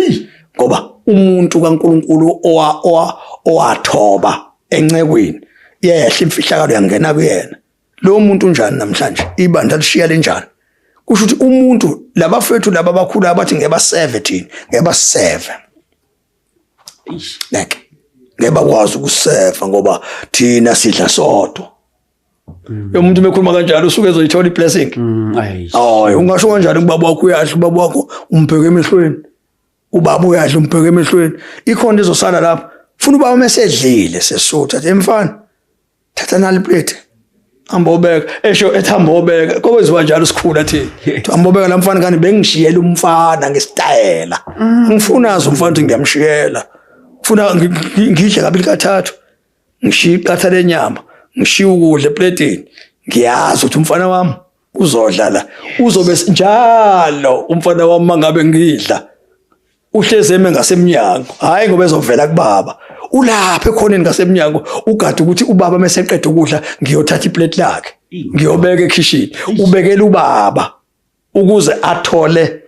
Ngoba umuntu kaNkulunkulu owathoba encekweni yehla imfihlakalo yangena kuyena. Lo muntu unjani namhlanje? Ibandla lishiya lenjani? Kusho ukuthi umuntu labafethu laba abakhulu abathi ngeke baseve thina, ngeke baseve. Ngeke. Ngeke bakwazi ukuseva ngoba thina sidla sodwa. Umuntu mekhuluma kanjalo usuke ezoyithola iblessing. Hayi, ungasho kanjani kubaba wakho uyadla, ubaba wakho umbheke emehlweni. Ubaba uyadla umbheke emehlweni. Ikhona izosala lapho. Funa ubaba mesedlile sesutha athi mfana thatha nali plate. Hamba obeka, esho ethi hamba obeka. Kokwenziwa njalo sikhula thina. Hamba obeka la mfana kani bengishiyela umfana ngesitayela. Ngifuna azi umfana ukuthi ngiyamshiyela. Ngifuna ngidle kabili kathathu. Ngishiya iqatha lenyama, ngishiya ukudla epletini. Ngiyazi ukuthi umfana wami uzodla la. Uzobe njalo umfana wami mangabe ngidla uhlezi eme ngasemnyango, hayi ngoba ezovela kubaba. Ulapha ekhoneni ngasemnyango ugade ukuthi ubaba meseqeda ukudla ngiyothatha iplate lakhe ngiyobeka ekhishini. Ubekela ubaba ukuze athole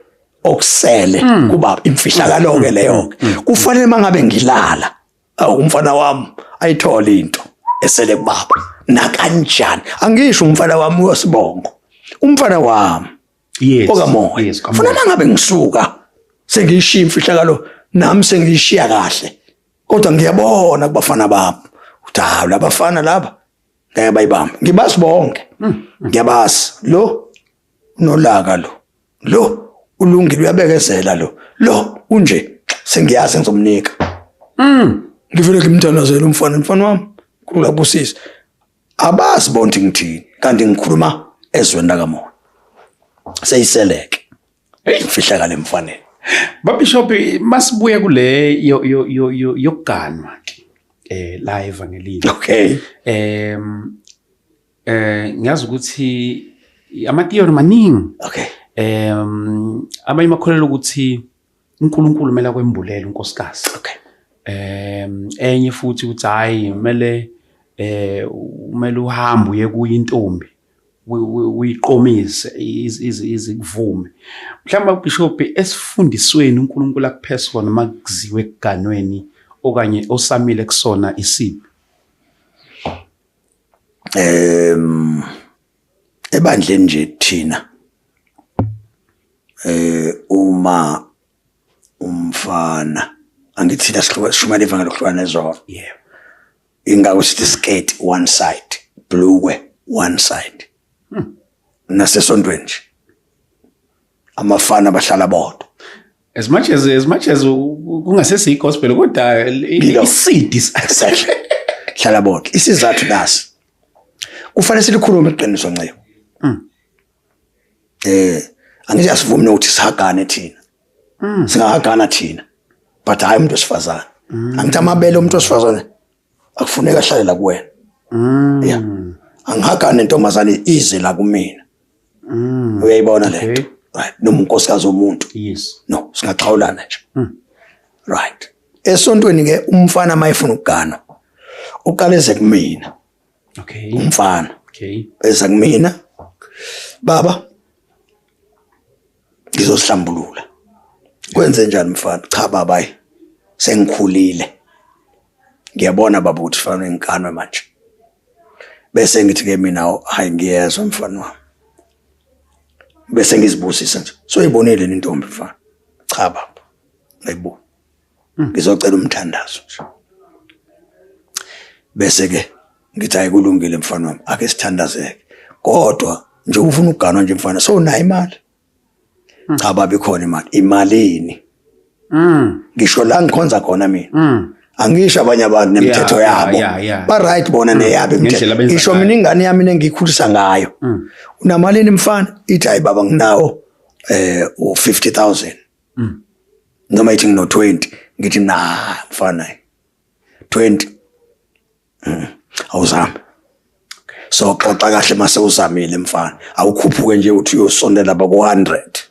okusele kubaba. Imfihlakalo ke leyo ke. Kufanele mangabe ngilala umfana wami ayithole into esele kubaba. Nakanjani angisho umfana wami uyosibongo, umfana wami okamoya. Funa mangabe ngisuka sengiyishiya imfihlakalo nami sengiyishiya kahle, kodwa ngiyabona kubafana bami ukuthi hawu labafana laba ngeke bayibambe. Ngibazi bonke, ngiyabazi lo Nolaka lo. Lo ulungile, uyabekezela lo. Lo unje, sengiyazi ngizomnika. Ngivele ngimthandazele umfana, mfana wami, kulabusisa. Abazi bona ukuthi ngithini, kanti ngikhuluma ezweni lakamoya. Seyiseleke. Mfihlakale emfaneni. Babishop, masibuye kule yokuganwa ke la evangelini. Okay. Ngiyazi ukuthi amatiyori maningi. Okay. Abanye bakholelwa ukuthi uNkulunkulu kumele akwembulele unkosikazi. Okay. Enye futhi ukuthi hayi, kumele umele uhambe uye kuyo intombi, uyiqomise izikuvume. Mhlawumbe Bishop, esifundisweni uNkulunkulu akuphe sona makuziwe ekuganweni okanye osamile kusona isiphi? Ebandleni nje thina uma umfana, angithi thina sishumayela ivangeli lokuhlukana nezono. Yebo. Ingakho sithi skirt one side, blukwe one side. Nasesontweni nje amafana bahlala bodwa. As much as kungasesi gospel, kodwa Ngilo. isidi. Exactly, hlala bodwa. Isizathu nasi, kufanele silikhulume iqiniso, Ncebo. Angithi asivumi nokuthi sihagane thina. Singahagana thina, but hayi umuntu wesifazane. Angithi amabele omuntu wesifazane akufuneka ahlale la kuwena. Yeah, angihagane nentombazane ize la kumina. Uyayibona le nto? Right, noma unkosikazi womuntu. Yes. No, singaxhawulana nje. Right, esontweni ke umfana mayefuna ukugana uqala eze kumina. Umfana eza kumina, "Baba, ngizozihlambulula." "Kwenze njani, mfana?" "Cha baba, hayi, sengikhulile, ngiyabona baba ukuthi fanele ngiganwe manje." Bese ngithi ke mina, "Hayi, ngiyezwa mfana wami." Bese ngizibusisa nje, "Soyibonile intombi, mfana?" "Cha baba, ngayibona, ngizocela umthandazo nje." Bese ke ngithi, "Hayi, kulungile mfana wami, ake sithandazeke. Kodwa nje ufuna ukuganwa nje mfana, so unayo imali?" "Cha baba, ikhona imali." "Imalini?" Ngisho la ngikhonza khona mina. Angisho abanye abantu nemithetho yabo. Ba right bona neyabo Ngendlela imithetho. abenza Ngisho ngayo. mina ingane yami engiyikhulisa ngayo. "Unamalini, mfana?" Ithi, "Hayi baba, nginawo u50000." Noma ithi, "Ngino 20." Ngithi, "Na mfana, 20 awuzame. So xoxa kahle mase uzamile mfana. Awukhuphuke nje uthi uyosondela lapha ku 100."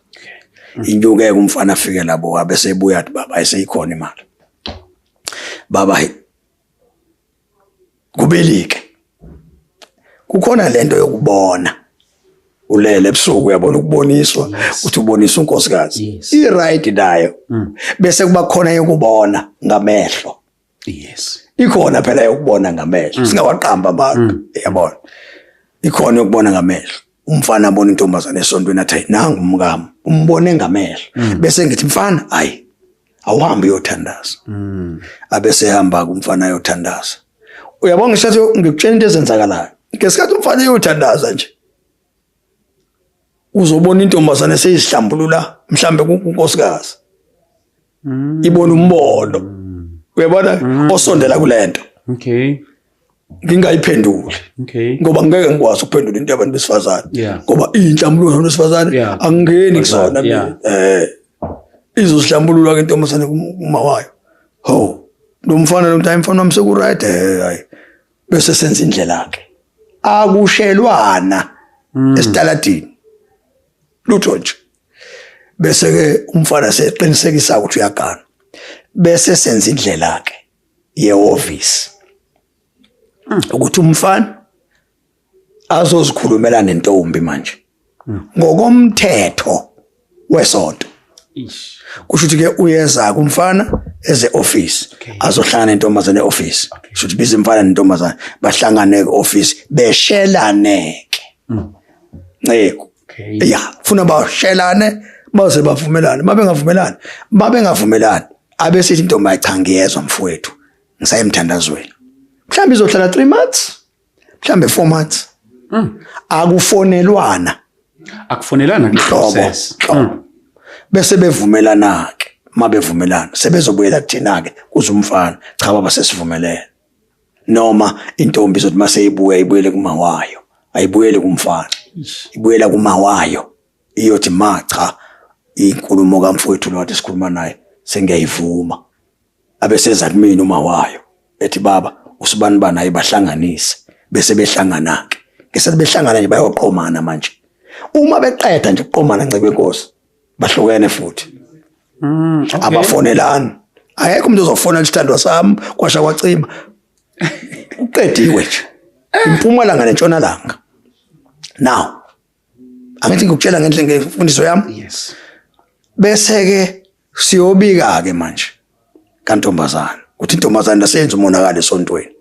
Inyuke umfana, afike labo, abe sebuya athi, "Baba, ayiseyikhona imali. Baba, hey." Kubelike. Kukhona lento yokubona. Ulele ebusuku uyabona ukuboniswa, uthi ubonisa unkosikazi. I right nayo. Bese kuba khona yokubona ngamehlo. Ikhona phela yokubona ngamehlo. Singawaqamba amanga, yabona. Ikhona yokubona ngamehlo. Umfana abona intombazane esontweni athi, "Hayi, nangu umkami." Umbone ngamehlo. Bese ngithi, "Mfana, hayi, awuhambe uyothandaza." Abese ehamba kumfana ayothandaza. Uyabona, ngishathi ngikutshela into ezenzakalayo. Ngesikhathi umfana eyothandaza nje, uzobona intombazane seyizihlambulula mhlambe kunkosikazi. Ibona umbono. Uyabona, osondela kulento. Ngingayiphenduli. Ngoba ngeke ngikwazi ukuphendula into yabantu besifazane. Ngoba inhlambululo yabantu besifazane angingeni kusona mina. Izozihlambulula ke intombazane kuma wayo. Ho, lo mfana lo mntana, mfana wami, seku right, hayi. Bese senza indlela ke. Akushelwana esitaladini. Lutho nje. Bese ke umfana seqinisekisa ukuthi uyagana. Bese senza indlela ke yehhovisi ukuthi umfana azozikhulumela nentombi manje ngokomthetho wesonto. Kusho ukuthi ke uyeza kumfana eze office, azohlangana nentombazane e-office. Kusho ukuthi biza umfana nentombazane bahlangane e-office, beshelane ke, Nceko. Ya, funa bashelane baze bavumelane. Babengavumelani, abesithi intombi, "Cha, ngiyezwa mfowethu, ngisaye emthandazweni." Mhlawumbe izohlala 3 months, mhlawumbe 4 months. Akufonelwana. Akufonelana kule process. Bese bevumelana ke, mabevumelana sebezobuyela kuthina ke kuze umfana, cha baba sesivumelene. Noma intombi izothi maseyibuya ibuyele kuma wayo, ayibuyele kumfana. Ibuyela kuma wayo. Iyothi ma cha inkulumo kamfowethu lo kade sikhuluma naye sengiyayivuma. Abeseza kumina uma wayo ethi baba usibani bani ayibahlanganise, bese behlangana ke. Ngesikhathi behlangana nje bayoqomana manje. Uma beqeda nje ukuqomana ncebe inkosi bahlukene futhi. Abafonelani. Akekho umuntu ozofonela isithandwa sami kwasha kwacima. Uqediwe nje. Impumalanga nentshonalanga. Now angithi ngikutshela ngendlela ngemfundiso yami. Yes. Bese ke siyobika ke manje kantombazana ukuthi intombazana lasenza umonakalo esontweni.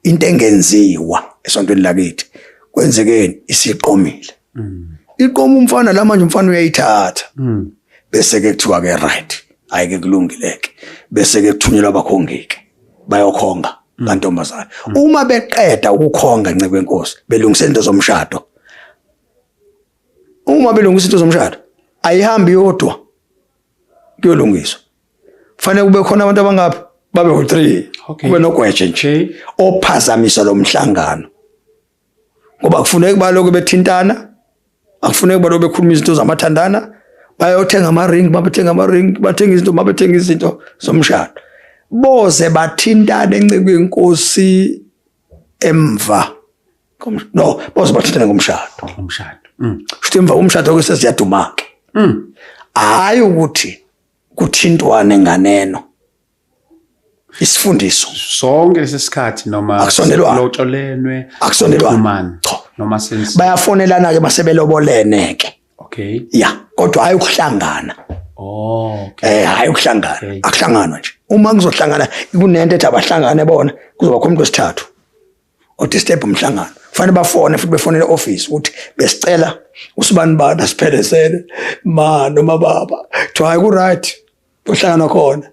Into engenziwa esontweni lakithi kwenzekeni isiqomile. Iqoma umfana la manje umfana uyayithatha. Bese ke kuthiwa ke right, ayike kulungileke. Bese ke kuthunyelwa abakhongike bayokhonga kantombazana. Uma beqeda ukukhonga ncebe enkosi belungisa into zomshado. Uma belungisa into zomshado ayihambi yodwa kuyolungiswa. Fanele kube khona abantu abangaphi babe u3 kube nogweje nje ophazamisa lo mhlangano. Ngoba kufuneka baloko bethintana, akufuneki baloko bekhuluma izinto zamathandana, bayothenga ama-ring, babethenga ama-ring, bathenga izinto, babethenga izinto zomshado. Boze bathintane nceke inkosi emva. No, boze bathintane ngomshado. Umshado. Futhi emva komshado ke sesiyaduma ke. Hayi ukuthi kuthintwane nganeno. Isifundiso sonke lesikhathi noma akusondelwana, lotsholenwe, akusondelwana, noma sense bayafonelana ke basebelobolene ke. Okay. Yeah, kodwa hayi ukuhlangana. Oh, okay. Hayi ukuhlangana. Akuhlanganwa nje. Uma kuzohlangana kunento ethi abahlangane bona kuzoba khona umuntu wesithathu odisturb umhlangano. Kufanele bafone futhi befonele office ukuthi besicela usibani bani asiphelezele ma noma baba. Kuthiwa hayi ku right kuhlangana khona.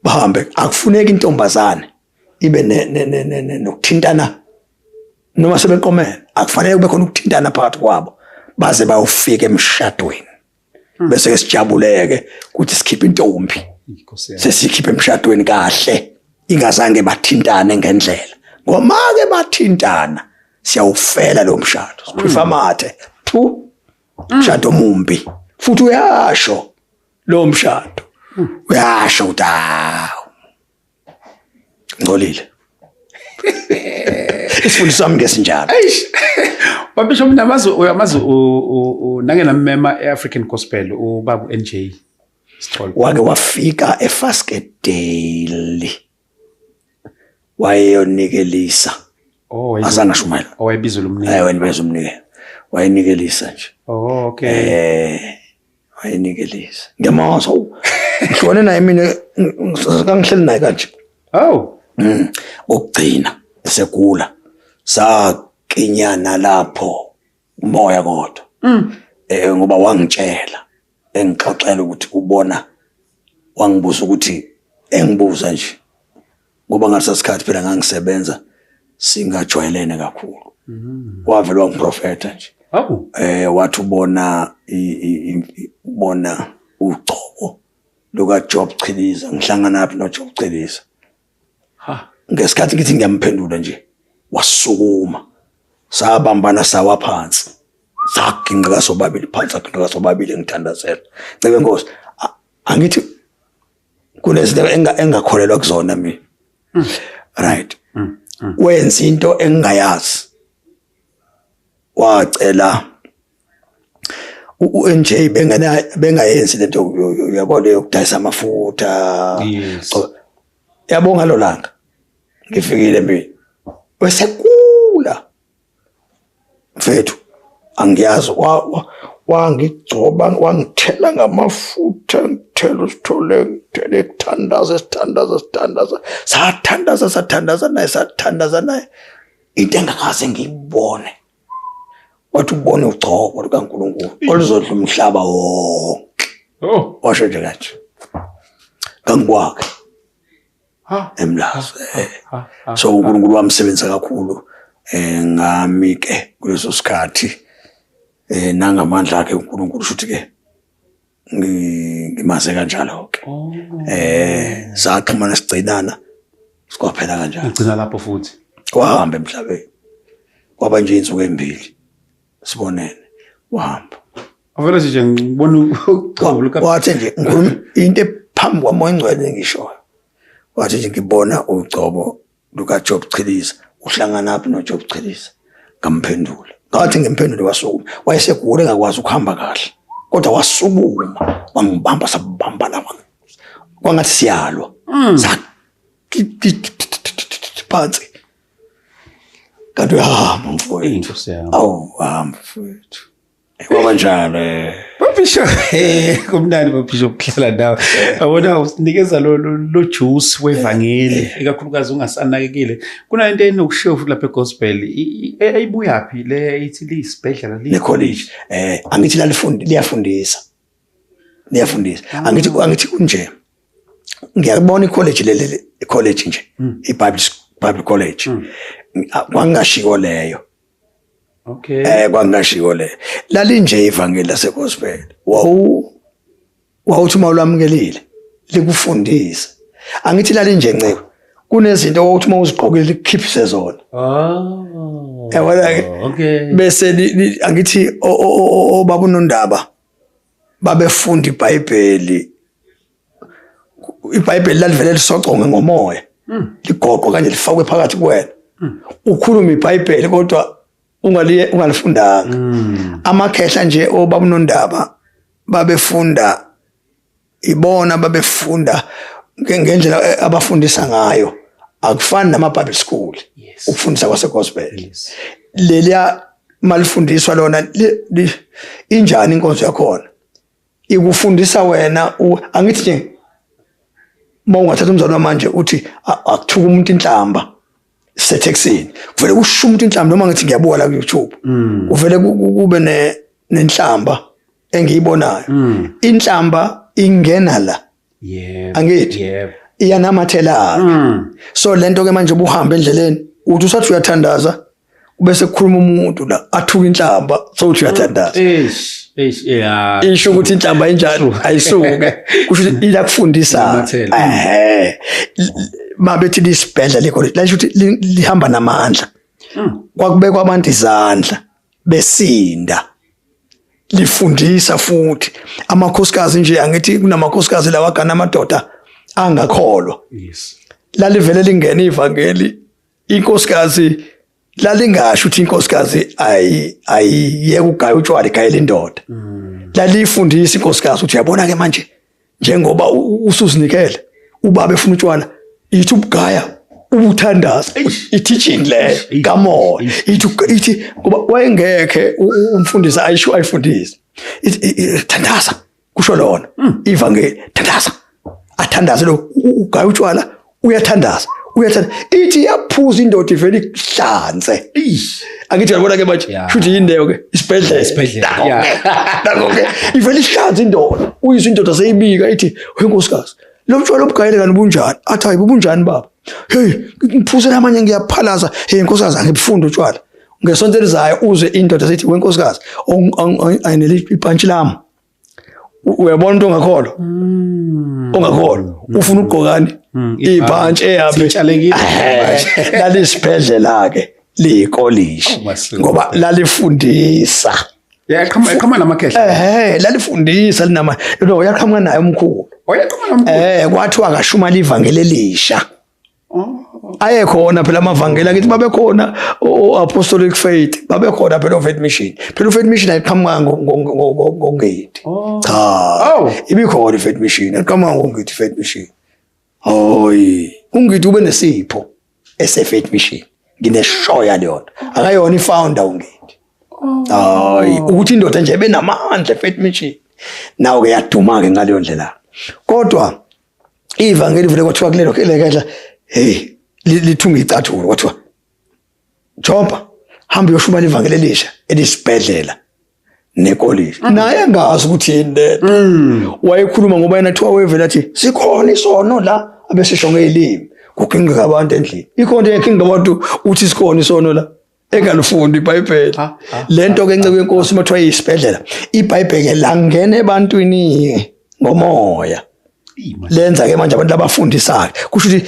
Bahambe. Akufuneki intombazane ibe nokuthintana noma sebeqomene, akufanele kube khona ukuthintana phakathi kwabo baze bayofika emshadweni. Bese ke sijabuleke ukuthi sikhiphe intombi, sesikhiphe emshadweni kahle ingazange bathintane ngendlela. Ngoba ke bathintana siyawufela lo mshado, siphrifa amathe phu mshado omumbi. Futhi uyasho lo mshado, uyasho ukuthi ngcolile. Isifundiso sami ngesinjalo. Eish. Babisho mina amazi uyamazi nange namema eAfrican Gospel ubaba uNJ Sithole. Wake wafika eFaskedale. Wayeyonikelisa. Oh, azange ashumayela. Owayebizwa umnikelo. Wayebizwa umnikelo. Wayenikelisa nje. Oh, okay. Wayenikelisa. Ngiyamazi. Ngihlukane naye mina ngihleli naye kanje. Oh. Ukugcina esegula sakinyana lapho umoya kodwa. Ngoba wangitshela engixoxela ukuthi ubona, wangibuza ukuthi engibuza nje ngoba ngaleso sikhathi phela ngangisebenza singajwayelene kakhulu. Wavele wangiprofetha nje. Wathi ubona ubona ugcobo luka Job Chiliza, ngihlangana phi no Job Chiliza. Ha. Ngesikhathi ngithi ngiyamphendula nje wasukuma, sabambana sawa phansi, saginqika sobabili phansi, saginqika sobabili ngithandazela. Ncebe Nkosi, angithi kunezinto engakholelwa kuzona mina. Right. Wenza into engingayazi. Wacela uNJ bengayenzi lento uyabo leyo yokudayisa amafutha. Yes. Yabonga lo langa ngifikile mina wesekula mfethu, angiyazi wangigcoba wangithela ngamafutha, ngithela usithole, ngithele ekuthandaza, sithandaza, sithandaza, sathandaza, sathandaza naye, sathandaza naye, into engakaze ngiyibone. Wathi ubone ugcobo lukaNkulunkulu oluzodla umhlaba wonke. Oh. Washo nje kanje kangikwakhe emlazi. So uNkulunkulu wamsebenzisa kakhulu ngami ke kuleso sikhathi. Nangamandla akhe uNkulunkulu, shuthi ke ngimaze kanjalo ke. Oh. Saxhumana sigcinana, sikwaphela kanjalo. Ugcina lapho futhi. Wahamba emhlabeni. Kwaba nje insuku ezimbili sibonene, wahamba. Avele nje ngibona ugcobo luka Wathi nje ngikhuluma into ephambi kwamoya engcwele ngishoyo. Wathi nje ngibona ugcobo luka Job Chiliza, uhlangana phi noJob Chiliza? Ngamphendula. Ngathi ngimphendule wasukuma. Wayesegula engakwazi ukuhamba kahle. Kodwa wasukuma, wangibamba sabamba la. Kwangathi siyalwa. Sa phansi. Kanti uyahamba mfowethu. Inkosi yami. Awu, hamba mfowethu. Kwaba njalo. Babisho, kumnandi babisho ukuhlala nawe. Yabona usinikeza lo juice wevangeli, ikakhulukazi ungasanakekile. Kunento enokushiwo futhi lapha egospel, ayibuyaphi le ithi liyisibhedlela li college. Angithi lalifundi liyafundisa. Liyafundisa. Angithi kunje. Ngiyabona icollege leli college nje, iBible Bible College. Kwangashiwo leyo. Kwangashiwo le. Lalinje ivangeli lasegospel. Wawuthi uma ulamkelile likufundisa. Angithi lalinje ncebo. Kunezinto owuthi uma uzigqokile likukhiphise zona. Yabona ke? Bese angithi obaba uNondaba babefunda iBhayibheli. iBhayibheli lalivele lisoconge ngomoya. Ligoqwe kanje lifakwe phakathi kuwena. Ukhuluma iBhayibheli kodwa ungalifundanga. Amakhehla nje obaba uNondaba babefunda, ibona babefunda ngendlela abafundisa ngayo. Akufani nama Bible school. Ukufundisa kwase gospel. Leliya malifundiswa lona injani inkonzo yakhona? Ikufundisa wena, angithi nje uma ungathatha umzali manje uthi akuthuka umuntu inhlamba sethexini, kuvele kusho umuntu inhlamba, noma ngithi ngiyabuka la ku YouTube, kuvele kube nenhlamba engiyibonayo. Inhlamba ingena la. Angithi iyanamathela. So lento ke manje ubuhamba endleleni uthi usathi uyathandaza bese kukhuluma umuntu la athuka inhlamba, sokuthi uyathandaza. Eish, eish, yeah. Isho ukuthi inhlamba injani ayisuke. Kusho ukuthi iyakufundisa. Mabethi lisibhedlela lekho la, isho ukuthi lihamba namandla. Kwakubekwa abantu izandla besinda. Lifundisa futhi amakhosikazi nje, angithi kunamakhosikazi lawa agana amadoda angakholwa. Lalivele lingena ivangeli, inkosikazi lalingasho ukuthi inkosikazi ayiyeke ukugaya utshwala, igayela indoda. Lalifundisa inkosikazi ukuthi uyabona ke manje njengoba usuzinikele, ubaba efuna utshwala, ithi ubugaya ubuthandaza, i-teaching leyo kamoya. Ithi ngoba wayengekhe umfundisi ayisho ayifundise, thandaza kusho lona ivangeli, thandaza, athandaze lo ugaya utshwala, uyathandaza, uyathandaza, ithi yaphuza indoda ivele ihlanze. Angithi uyabona ke manje, shuthi yini leyo ke? Isibhedlela. Isibhedlela. Nakho ke ivele ihlanze indoda, uyizwa indoda seyibika ithi, hey nkosikazi, lo mtshwala obugayele kanti bunjani? Athi hayi bunjani baba? Hey ngiphuzela amanye ngiyaphalaza. Hey nkosikazi angibufunda utshwala. Ngesonto elizayo uze indoda sethi wenkosikazi ayineli ibhantshi lami. Uyabona umuntu ongakholwa? Ongakholwa. Ufuna ukugqokani? Ibhantshi eyabe Sitshalekile. Lalisibhedlela ke liyikolishi ngoba lalifundisa. Yaqhama namakhehla. Lalifundisa linama lo yaqhamuka naye omkhulu. Oyaqhama nomkhulu. Kwathiwa akashumala ivangeli elisha. Ayekhona phela amavangeli akithi, babekhona o-Apostolic Faith, babekhona phela o-Faith Mission. Phela u-Faith Mission ayiqhamuka ngoNgidi. Cha. Ibikhona i-Faith Mission, ayiqhamuka ngoNgidi i-Faith Mission. Hoyi, uNgidi ube nesipho ese-Faith Mission. Ngineshoya leyo nto. Akayona i-founder uNgidi. Hayi, ukuthi indoda nje ebenamandla e-Faith Mission. Nawo ke yaduma ke ngaleyo ndlela. Kodwa ivangeli vele kwathiwa kulelo kehla, hey lithunga icathulo, kwathiwa Jobha hamba uyoshumela ivangeli elisha elisibhedlela nekolishi. Naye engazi ukuthi yini lento. Wayekhuluma ngoba yena thiwa wevela athi sikhona isono la, abesisho ngezilimi kuginqika abantu endlini. Ikhona into eginqika abantu uthi sikhona isono la. Engalifundi iBhayibheli. Lento ke nceke yenkosi uma kuthiwa isibhedlela, iBhayibheli langena ebantwini ngomoya. Lenza ke manje abantu abafundisayo. Kusho ukuthi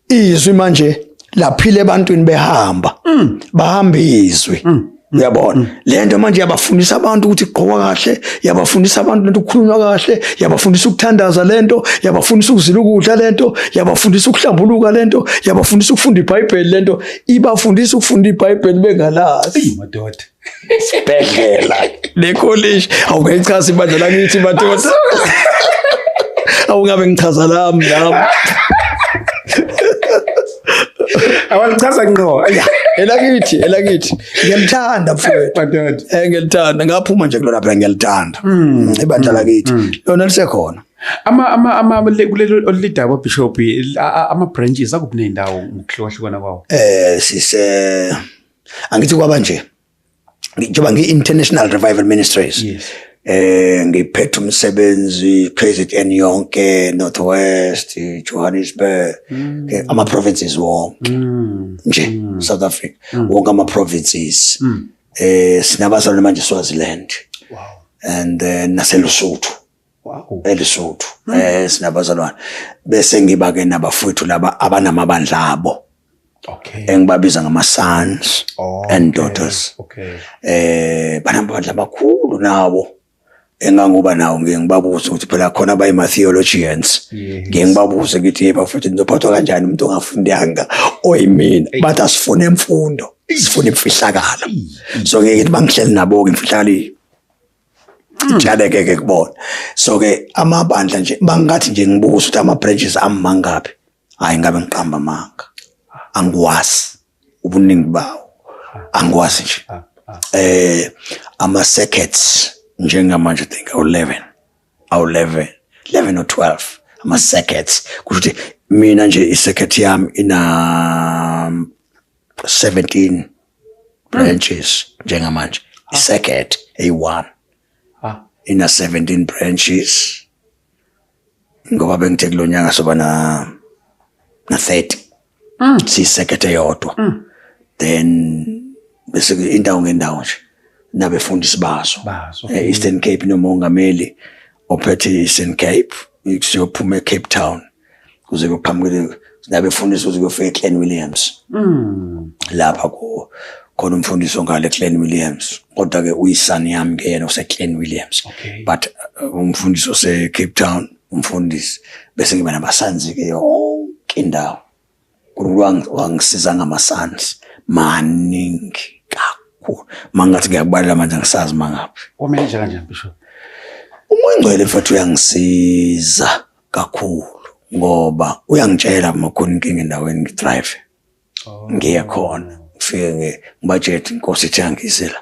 izwi manje laphila ebantwini behamba. Bahamba izwi. Uyabona lento manje yabafundisa abantu ukuthi gqoka kahle, yabafundisa abantu lento ukukhulunywa kahle, yabafundisa ukuthandaza lento, yabafundisa ukuzila ukudla lento, yabafundisa ukuhlambuluka lento, yabafundisa ukufunda iBhayibheli lento, ibafundisa ukufunda iBhayibheli bengalazi. Eyi madoda. Isibhedlela nekolishi awungayichaza ibandla lakithi madoda. Awungabe ngichaza lami lami. Awalichaza ngqo. Elakithi, elakithi. Ngiyalithanda mfowethu. Madoda. Ngiyalithanda. Ngaphuma nje kulona phela ngiyalithanda. Ibandla lakithi. Lona lisekhona. Ama ama ama kulelo olidaba Bishop ama branches akuphi nendawo ngokuhlukahlukana kwawo? Sise angithi kwaba nje. Njengoba ngi-International Revival Ministries. Yes. Ngiphethe umsebenzi KZN yonke, North West, Johannesburg, ama provinces wonke. Nje South Africa, wonke ama provinces. Sinabazalwane manje Swaziland. Wow. And then naseLesotho. Wow. eLesotho. Sinabazalwane. Bese ngiba ke nabafowethu laba abanamabandla abo. Okay. Engibabiza ngama sons and daughters. Okay. Banamabandla amakhulu nawo. Engangoba nawo ngiye ngibabuze ukuthi phela khona abayima theologians. Yes. Ngiye ngibabuze ngithi hey bafowethu nizophathwa kanjani umuntu ongafundanga oyimina. Bathi asifune imfundo, sifune imfihlakalo. So ngeke ngithi bangihleli nabo ke imfihlakalo itshaleke ke kubona. So ke amabandla nje bangathi nje ngibuza ukuthi ama branches amangaphi. Hayi ngabe ngiqamba amanga. Angikwazi ubuningi bawo. Angikwazi nje. Ama circuits njengamanje I think 11. 11, 11 or 12 ama circuits. Kusho ukuthi mina nje i circuit yami ina 17 branches njengamanje. I circuit A1 ina 17 branches. Ngoba bengithe kulonyaka soba na 30. Si circuit eyodwa. Then bese indawo ngendawo nje nabefundisi bazo. Bazo. Eastern Cape nomongameli ophethe Eastern Cape siyophuma eCape Town kuze kuqhamukele nabefundisi kuze kuyofika eClan Williams. Lapha ku khona umfundisi ongale Clan Williams, kodwa ke uyisani yami ke yena use Clan Williams. Okay. But umfundisi ose Cape Town umfundisi bese ngiba nabasanzi ke yonke indawo. uNkulunkulu wangisiza ngamasanzi maningi kakhulu. Mangathi ngiyakubalela manje angisazi mangaphi. Wamenza kanjani Bishop? Umoya ongcwele mfethu uyangisiza kakhulu ngoba uyangitshela uma kukhona inkinga endaweni ngidrive. Ngiye khona ngifike ngibatshele inkosi ithi angizela.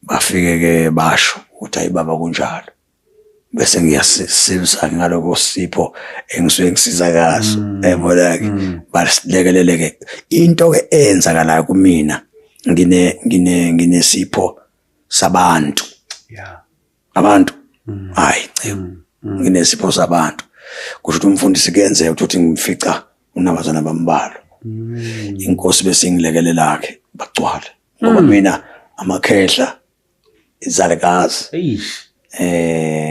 Bafike ke basho ukuthi hayi baba kunjalo. Bese ngiyasisiza ngaloko sipho engisuke ngisiza ngaso. Yabona ke basilekelele ke into ke eyenzakalayo kumina nginesipho sabantu. Yeah. Abantu. Hayi cebo. Nginesipho sabantu. Kusho ukuthi umfundisi kuyenzeka ukuthi ngimfica unabazana bambalwa. Inkosi bese ingilekelela ke bagcwale. Ngoba mina amakhehla izalekazi. Eish.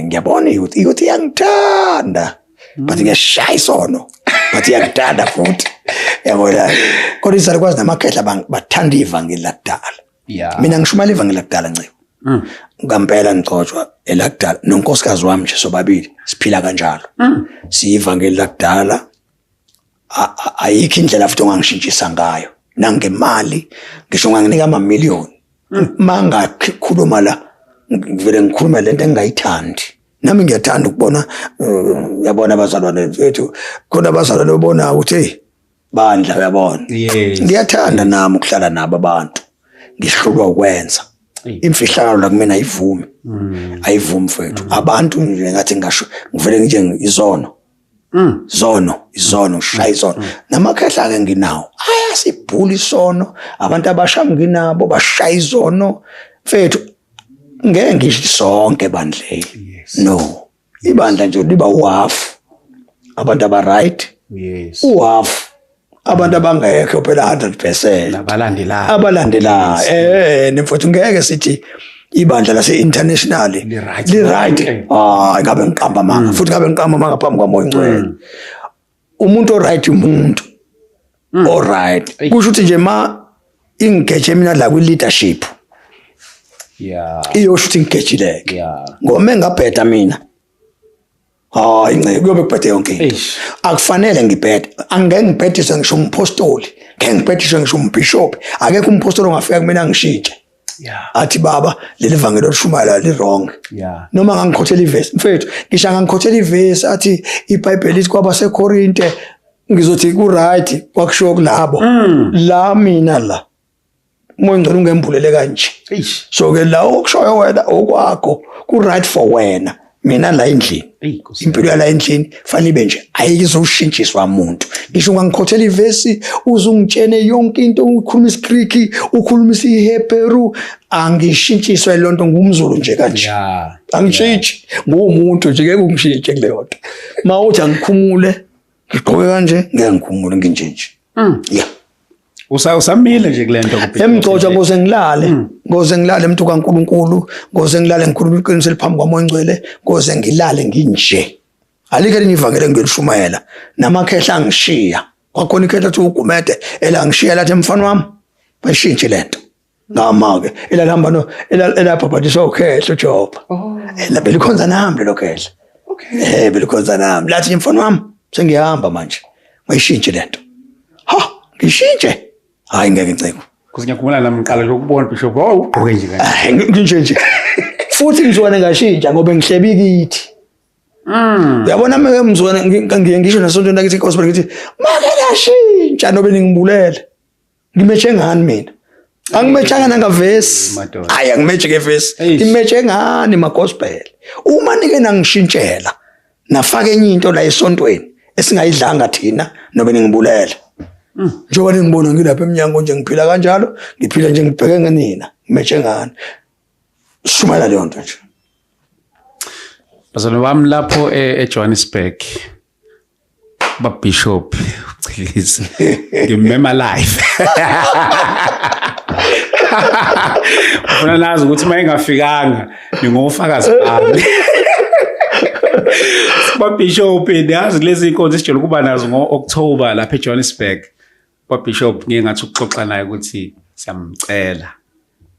Ngiyabona ukuthi iyangithanda. But ngiyashaya isono. But iyangithanda futhi. Yabona. Kodwa izalukwazi namakhehla bathanda ivangeli lakudala. Yeah. Mina ngishumayela ivangeli lakudala ncebo. Ngempela ngigcotshwa elakudala nonkosikazi wami nje sobabili siphila kanjalo. Siyivangeli lakudala. Ayikho indlela futhi ongangishintshisa ngayo. Nangemali ngisho unganginika amamiliyoni. Mangakhuluma la ngivele ngikhulume lento engingayithandi. Nami ngiyathanda ukubona uyabona abazalwane mfethu, khona abazalwane obona ukuthi hey bandla uyabona. Yes. Ngiyathanda nami ukuhlala nabo abantu. Ngihlulwa ukwenza. Imfihlakalo la kumina ayivumi. Ayivumi mfethu. Abantu nje ngathi ngisho ngivele nje izono. Zono, izono, shaya izono. Namakhehla ke nginawo. Ayasibhula isono. Abantu abasha nginabo bashaya izono. Mfethu ngeke ngisho sonke ebandleni. Yes. No. Ibandla nje liba uhalf. Abantu aba right. Yes. Uhalf. Abantu abangekho phela 100%. Nabalandelayo. Abalandelayo. Nemfowethu, ngeke sithi ibandla lase international Li-right. li right. Lonke. Ah, ngabe ngiqamba amanga, futhi ngabe ngiqamba amanga phambi kwaMoya Ngcwele. Umuntu oright, umuntu oright, kusho ukuthi nje ma ingeje mina la kwi leadership, iyosho ukuthi ngigejileke, ngoba mengabheda mina, hayi nceke, kuyobe kubhede yonke into. Eish. Akufanele ngibhede, angeke ngibhediswe ngisho umpostoli, ngeke ngibhediswe ngisho umbishop. Akekho umpostoli ongafika kumina ngishintshe, athi, "Baba, leli vangelo olishumayela li wrong." Noma ngangikhothela ivesi, mfethu, ngisho angangikhothela ivesi athi iBhayibheli lithi kwabaseKorinte, ngizothi ku right, kwakushiwo kulabo. La mina la, uMoya Ngcwele ungembulele kanje. Eish. So ke la okushoyo wena okwakho, ku right for wena, mina la endlini, Eyi, Nkosi. impilo yala endlini fanele ibe nje, ayizoshintshiswa umuntu. Ngisho ungangikhothela ivesi, uzungitshene yonke into, ukhuluma isiGreek, ukhuluma isiHebheru, angishintshiswe lonto, ngumZulu nje kanje. Angishintshi, nguwumuntu nje, ngeke ungishintshe kuleyo nto. Ma uthi angikhumule ngigqoke kanje, ngeke ngikhumule nginje nje. Yeah. Usamile nje kule nto kubishop. Emgcotsha ngoze ngilale, ngoze ngilale, umuntu kaNkuluNkulu, ngoze ngilale ngikhuluma iqiniso eliphambi kwaMoya Ngcwele, ngoze ngilale nginje. Alikho elinye ivangeli engiyolishumayela. Namakhehla angishiya, kwakhona ikhehla ethi uGumede elangishiya, lathi, "Mfana wami, bayishintshe lento." Ngama-ke elalihamba no elabhabhadiswa ukhehla uJoba, ela belikhonza nami lelo khehla. Belikhonza nami, lathi, "Mfana wami, sengiyahamba manje, bayishintshe lento." Ha, ngishintshe? Hayi, ngeke nceko. Kuze ngiyakhumbula nami ngiqala nje ukubona bishop, oh, ugqoke nje kanje. Ah, nginje nje, futhi ngizwane ngashintsha ngoba ngihlebi kithi. Uyabona, meke mzwane ngiye ngisho nasontweni lakithi gospel, ngithi make nashintsha nobe ningibulele, ngimetshe ngani mina? Angimetshanga nangavesi. Madoda. Hayi, angimetshe ngevesi. Eish. Ngimetshe ngani ma-gospel uma nike nangishintshela, nafaka enye into la esontweni esingayidlanga thina, nobe ningibulele? Njengoba ningibona ngilapha eminyango nje, ngiphila kanjalo, ngiphila nje ngibheke ngenina, ngimetshe ngani? Shumayela leyo nto nje. Bazalwane bami lapho eJohannesburg, ba Bishop uChiliza ngimema live. Ufuna nazi ukuthi uma engafikanga ningofakazi bami. Ba Bishop, niyazi lezi inkonzo esijwayele ukuba nazo ngo-October lapha eJohannesburg. Ba Bishop, ngike ngathi ukuxoxa naye ukuthi siyamcela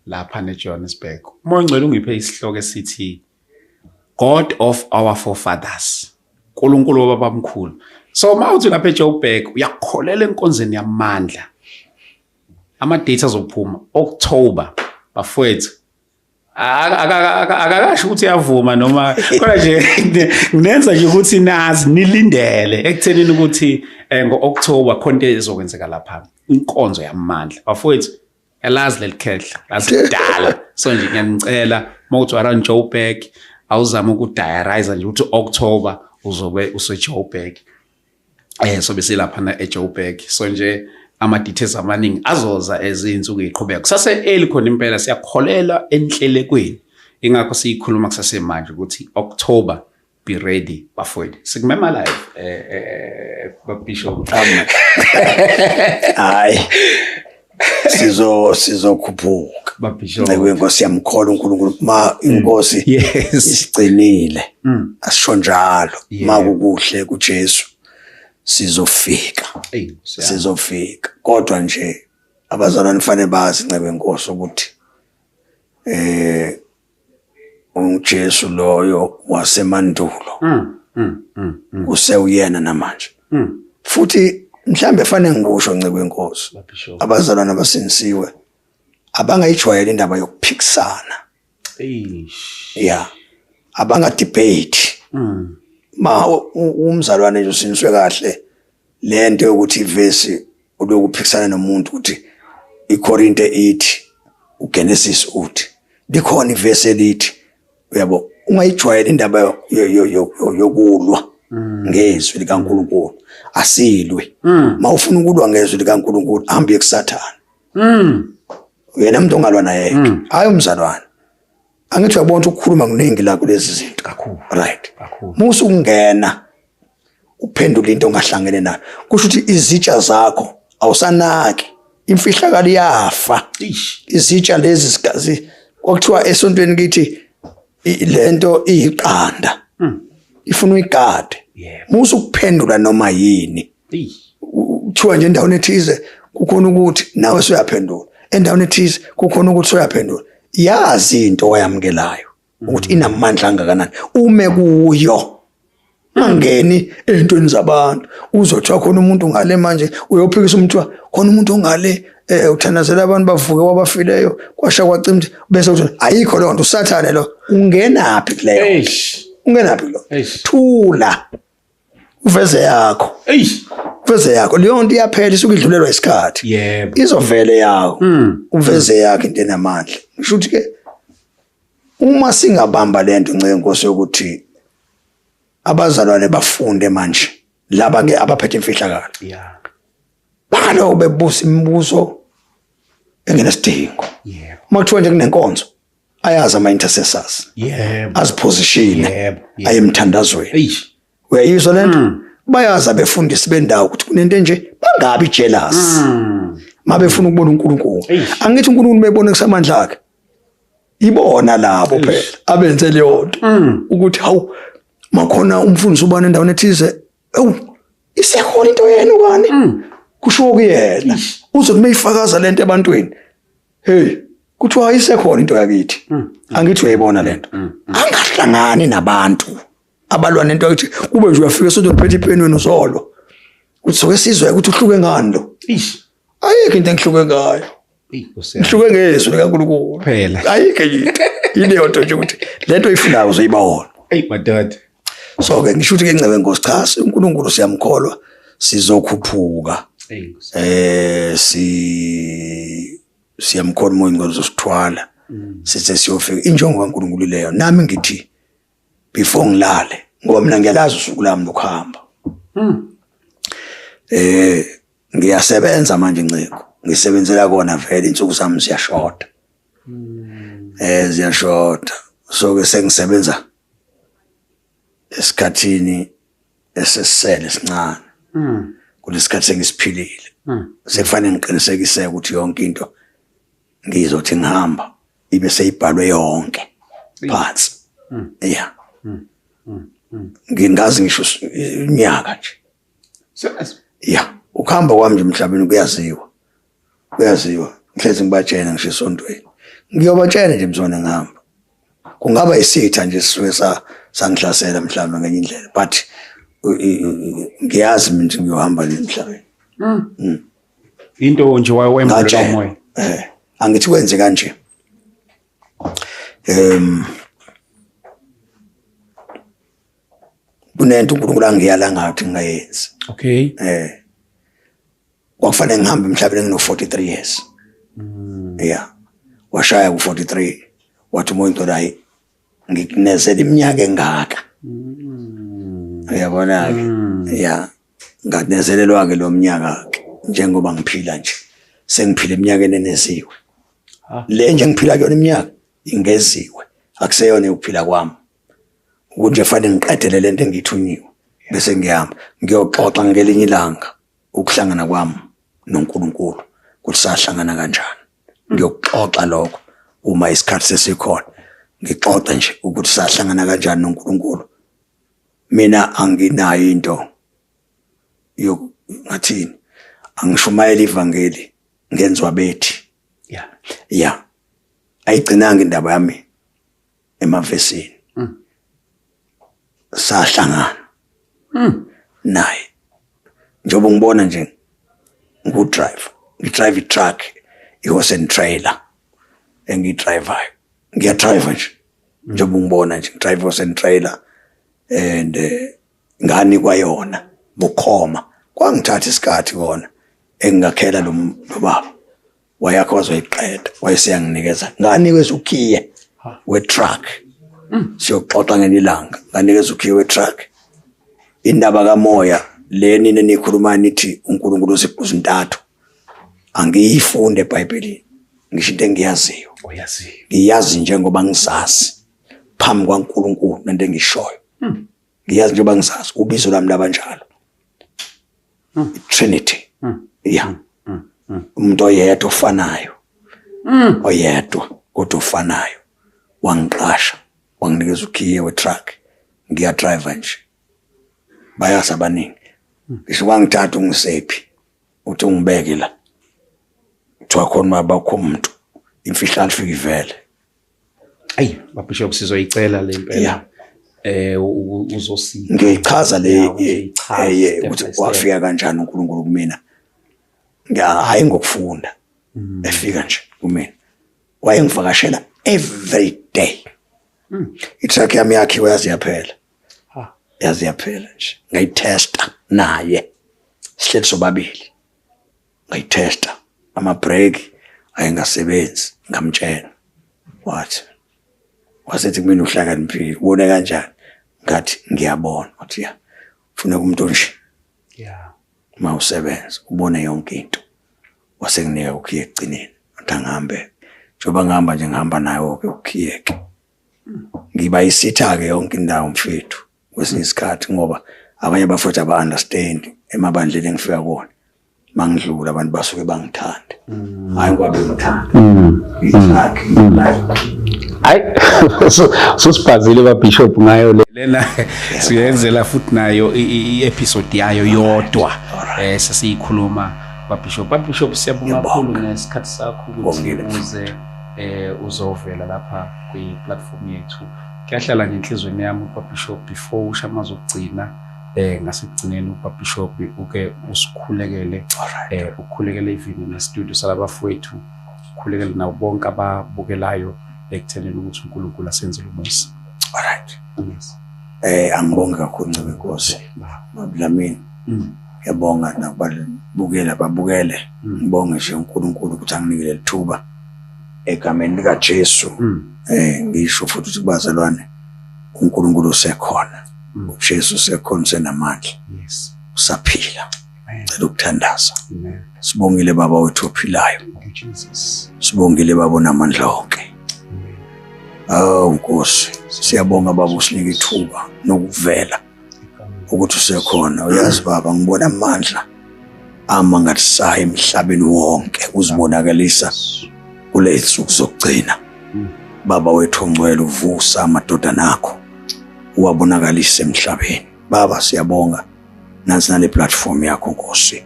lapha neJohannesburg. Umoya Ongcwele ungiphe isihloko esithi God of our forefathers. uNkulunkulu wababamkhulu. So uma uthi lapha eJoburg uyakholela enkonzweni yamandla. Ama dates azophuma October, bafowethu. Akakasho ukuthi uyavuma noma kodwa nje nginenza nje ukuthi nazi nilindele ekuthenini ukuthi ngo-October khona into ezokwenzeka lapha, inkonzo yamandla, bafowethu. Yalazi leli khehla lasidala, so nje ngiyanicela, uma uthi around Joburg, awuzame ukudiarize nje ukuthi October uzobe use-Joburg. So bese lapha na eJoburg, so nje ama details amaningi azoza ezinsuku eziqhubeka. Kusase early khona impela, siyakholelwa enhlelekweni, ingakho siyikhuluma kusasemanje ukuthi October, be ready, bafowethu. Sikumema live, Bishop. Hayi, sizokhuphuka. Babishop. Nceku yenkosi, yamkhola uNkulunkulu ma inkosi isigcinile, asisho njalo, makukuhle kuJesu sizofika. Ey, Nkosi yami. Sizofika, kodwa nje abazalwane fanele bazi, ncebe inkosi, ukuthi uJesu loyo wasemandulo usewuyena namanje. Futhi mhlambe fanele ngikusho, ncebe inkosi, Babishop. abazalwane abasindisiwe abangayijwayeli indaba yokuphikisana. Eish. Ya, abanga debate. Ma umzalwane nje usindiswe kahle, lento yokuthi ivesi ulokuphikisana nomuntu ukuthi iKorinte ithi, uGenesis uthi, likhona ivesi elithi, uyabo, ungayijwayela indaba yokulwa ngezwi likaNkuluNkulu. Asilwe. Mawufuna ukulwa ngezwi likaNkuluNkulu, hambe kuSathane. Yena umuntu ongalwa naye, hayi umzalwane. Angithi uyabona ukuthi ukukhuluma kuningi la kulezi zinto? Kakhulu. Right. Kakhulu. Musu ukungena uphendula into ongahlangene nayo, kusho ukuthi izitsha zakho Awusanaki, imfihlakalo iyafa. Izitsha lezi kwakuthiwa esontweni kithi lento iyiqanda, ifuna uyigade. Musa ukuphendula noma yini. Kuthiwa nje endaweni ethize kukhona ukuthi nawe suyaphendula, endaweni ethize kukhona ukuthi suyaphendula. Yazi into oyamukelayo ukuthi inamandla angakanani, ume kuyo. Ungangeni ey'ntweni zabantu. Uzothiwa khona umuntu ngale manje, uyophikisa umthiwa khona umuntu ongale, uthandazela abantu bavuke kwabafileyo, kwasha kwacima, bese uthi ayikho leyo nto, uSathane lo. Ungenaphi kuleyo? Ungenaphi kuleyo? Thula. Uveze yakho. Uveze yakho. Leyo nto iyaphela, isuke idlulelwa isikhathi. Yebo. Izovele yakho. Uveze yakho into enamandla. Ngisho ukuthi ke uma singabamba lento nceke Nkosi yokuthi abazalwane bafunde manje laba ke abaphethe imfihlakalo. Yeah. Bangaloko bebusa imibuzo engenasidingo. Yebo. Uma kuthiwa nje kunenkonzo ayazi ama intercessors. Yebo. Aziposition. Yebo. Ayemthandazweni. Eish. Uyayizwa lento? Bayazi abefundisi bendawo ukuthi kunento enje, bangabi jealous. Mabefuna ukubona uNkulunkulu. Angithi uNkulunkulu bebona kusamandla akhe. Ibona labo phela abenze leyo nto ukuthi hawu makhona umfundisi ubani endaweni ethize, ewu isekhona into yenu kani, kusho kuyena uzothi meyifakaza lento ebantwini, hey kuthiwa isekhona into yakithi, angithi uyayibona lento. Angahlangani nabantu abalwa nento yakithi, kube nje uyafika esontweni uphethe ipeni wena uzolwa, uthi soke sizwe ukuthi uhluke ngani lo. Ayikho into engihluke ngayo. Ngihluke ngezwi likaNkulunkulu. Phela. Ayikho into. Yileyo nto nje ukuthi lento oyifunayo uzoyibona. Ey madoda. So ke ngisho ukuthi ke ncebe Nkosi, cha uNkulunkulu siyamkholwa, sizokhuphuka. Siyamkholwa uMoya oNgcwele uzosithwala. Sithe siyofika injongo kaNkulunkulu leyo. Nami ngithi before ngilale, ngoba mina ngiyalazi usuku lami lokuhamba. Ngiyasebenza manje Nciko, ngisebenzela kona vele, insuku zami ziyashoda. Ziyashoda. So ke sengisebenza esikhathini esesele esincane. Kulesikhathi sengisiphilile. Sekufanele ngiqinisekise ukuthi yonke into ngizothi ngihamba ibe seyibhalwe yonke phansi. Yeah. Ngingazi ngisho unyaka nje. Yeah, ukuhamba kwami nje emhlabeni kuyaziwa. Kuyaziwa. Ngihlezi ngibatshela ngisho esontweni. Ngiyobatshela nje mzona ngihamba. Kungaba isitha nje sisuke sangihlasela mhlawumbe ngenye indlela, but ngiyazi mina ukuthi ngiyohamba nje emhlabeni. Into nje wayembulela umoya. Angithi kwenze kanje. Kunento uNkulunkulu angiyala ngathi ngingayenzi. Okay. Kwakufanele ngihambe emhlabeni ngino 43 years. Yeah. Washaya ku 43 wathi uMoya oNgcwele hayi ngikunezela iminyaka engaka. Uyabona ke? Yeah. Nganezelelwa ke lo mnyaka ke njengoba ngiphila nje. Sengiphila eminyakeni eneziwe. Le nje ngiphila kuyona iminyaka ingeziwe. Akuseyona ukuphila kwami. Ukuthi fanele ngiqedele lento engithunyiwe bese ngihamba ngiyoxoxa ngelinye ilanga ukuhlangana kwami noNkulunkulu ukuthi sahlangana kanjani. Ngiyokuxoxa lokho uma isikhathi sesikhona, ngixoxe nje ukuthi sahlangana kanjani noNkulunkulu. Mina anginayo into yokungathini, angishumayela ivangeli ngenzwa bethi. Yeah. Yeah. Ayigcinanga indaba yami emavesini. Sahlangana naye. Njengoba ngibona nje ngu-driver, ngidrive i-truck, i-horse and trailer engiyidrivayo. Ngiyadriva nje njengoba ngibona nje ngidrive horse and trailer and nganikwa yona bukhoma. Kwangithatha isikhathi kona engingakhela lo baba wayakho wazoyiqeda, wayeseyanginikeza, nganikeza ukhiye we-truck. Siyoxoxa ngelinye ilanga, nganikeza ukhiye we-truck. Indaba kamoya le nina nikhuluma nithi uNkulunkulu uziqu zintathu, angiyifunde eBhayibhelini, ngisho into engiyaziyo. Oyaziyo. Ngiyazi njengoba ngizazi phambi kwaNkulunkulu nento engishoyo. Ngiyazi njengoba ngizazi ubizo lami labanjalo. Trinity. Yeah. Umuntu oyedwa ofanayo. Oyedwa kodwa ofanayo. Wangiqasha, wanginikeza ukhiye we-truck. Ngiya-driver nje. Bayazi abaningi. Ngisho wangithatha ungisephi. Uthi ungibeke la. Kuthiwa khona mabakho umuntu. Imfihlalo ifika ivele. Ayi, Bishop, sizoyicela le impela. Uzosipha. Ngiyayichaza le ukuthi wafika kanjani uNkulunkulu kumina. Hayi ngokufunda. Efika nje kumina. Wayengivakashela every day. I-truck yami yakhiwe yazi yaphela. Yazi yaphela nje. Ngayitesta naye. Sihleli sobabili. Ngayitesta. Ama-brake ayengasebenzi. Ngamtshela. Wathi wasethi kumina uhlakaniphile. Ubone kanjani? Ngathi ngiyabona. Wathi ya. Funeka umuntu nje. Yeah. Uma usebenza ubone yonke into. Wasekunika ukhiye ekugcineni. Wathi angihambe. Njengoba ngihamba nje ngihamba nayo ke ukhiye ke. Ngiba isitha ke yonke indawo mfethu kwesinye isikhathi ngoba abanye abafowethu aba-understand emabandleni engifika kuwona. Mangidlula abantu basuke bangithande. Hayi ngoba bengithanda. I-truck Hayi, so sibhazile ba Bishop ngayo lena, siyenzela futhi nayo i-episode yayo yodwa sesiyikhuluma ba Bishop. Ba Bishop, siyabonga kakhulu ngesikhathi sakho ukuthi uze uzovela lapha kwi-platform yethu. Kuyahlala nje enhlizweni yami ba Bishop, before usho amazwi okugcina, ngasekugcineni uba Bishop uke usikhulekele, ukhulekele even ne-studio salabafowethu, ukhulekele nabo bonke ababukelayo ekuthenini ukuthi uNkulunkulu asenzele umusa. All right. Yes. Angibonge kakhulu Ncebe Nkosi. Bablamini. Ngiyabonga nakubabukela babukele. Ngibonge nje uNkulunkulu ukuthi anginike leli thuba egameni lika Jesu. Ngisho futhi ukuthi kubazalwane uNkulunkulu usekhona. uJesu usekhona, usenamandla. Yes. Usaphila. Cela ukuthandaza. Amen. Sibongile Baba wethu ophilayo. Thank you, Jesus. Sibongile Baba onamandla wonke. Oh Nkosi, siyabonga Baba usinike ithuba nokuvela ukuthi usekhona. Uyazi Baba, ngibona amandla amangalisayo emhlabeni wonke uzibonakalisa kulezi nsuku zokugcina. Baba wethu ongcwele, uvusa amadodana akho uwabonakalise emhlabeni. Baba siyabonga nansi nale platform yakho Nkosi.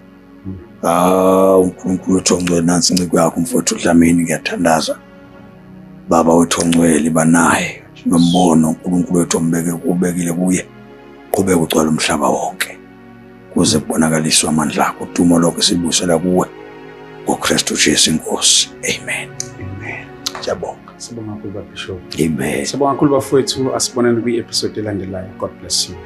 uNkulunkulu wethu ongcwele, nansi inciko yakho mfowethu Dlamini, ngiyathandaza Baba wethu ongcwele, banaye nombono uNkulunkulu wethu ombeke ubekile kuye, qhubeka ugcwale umhlaba wonke kuze kubonakaliswe amandla akho. Udumo lokho sibuyisela kuwe ngoKristu Jesu inkosi. Amen. Amen. Siyabonga. Sibonga kakhulu Bishop. Amen. Sibonga kakhulu bafowethu, asibonane kwi-episode elandelayo. God bless you.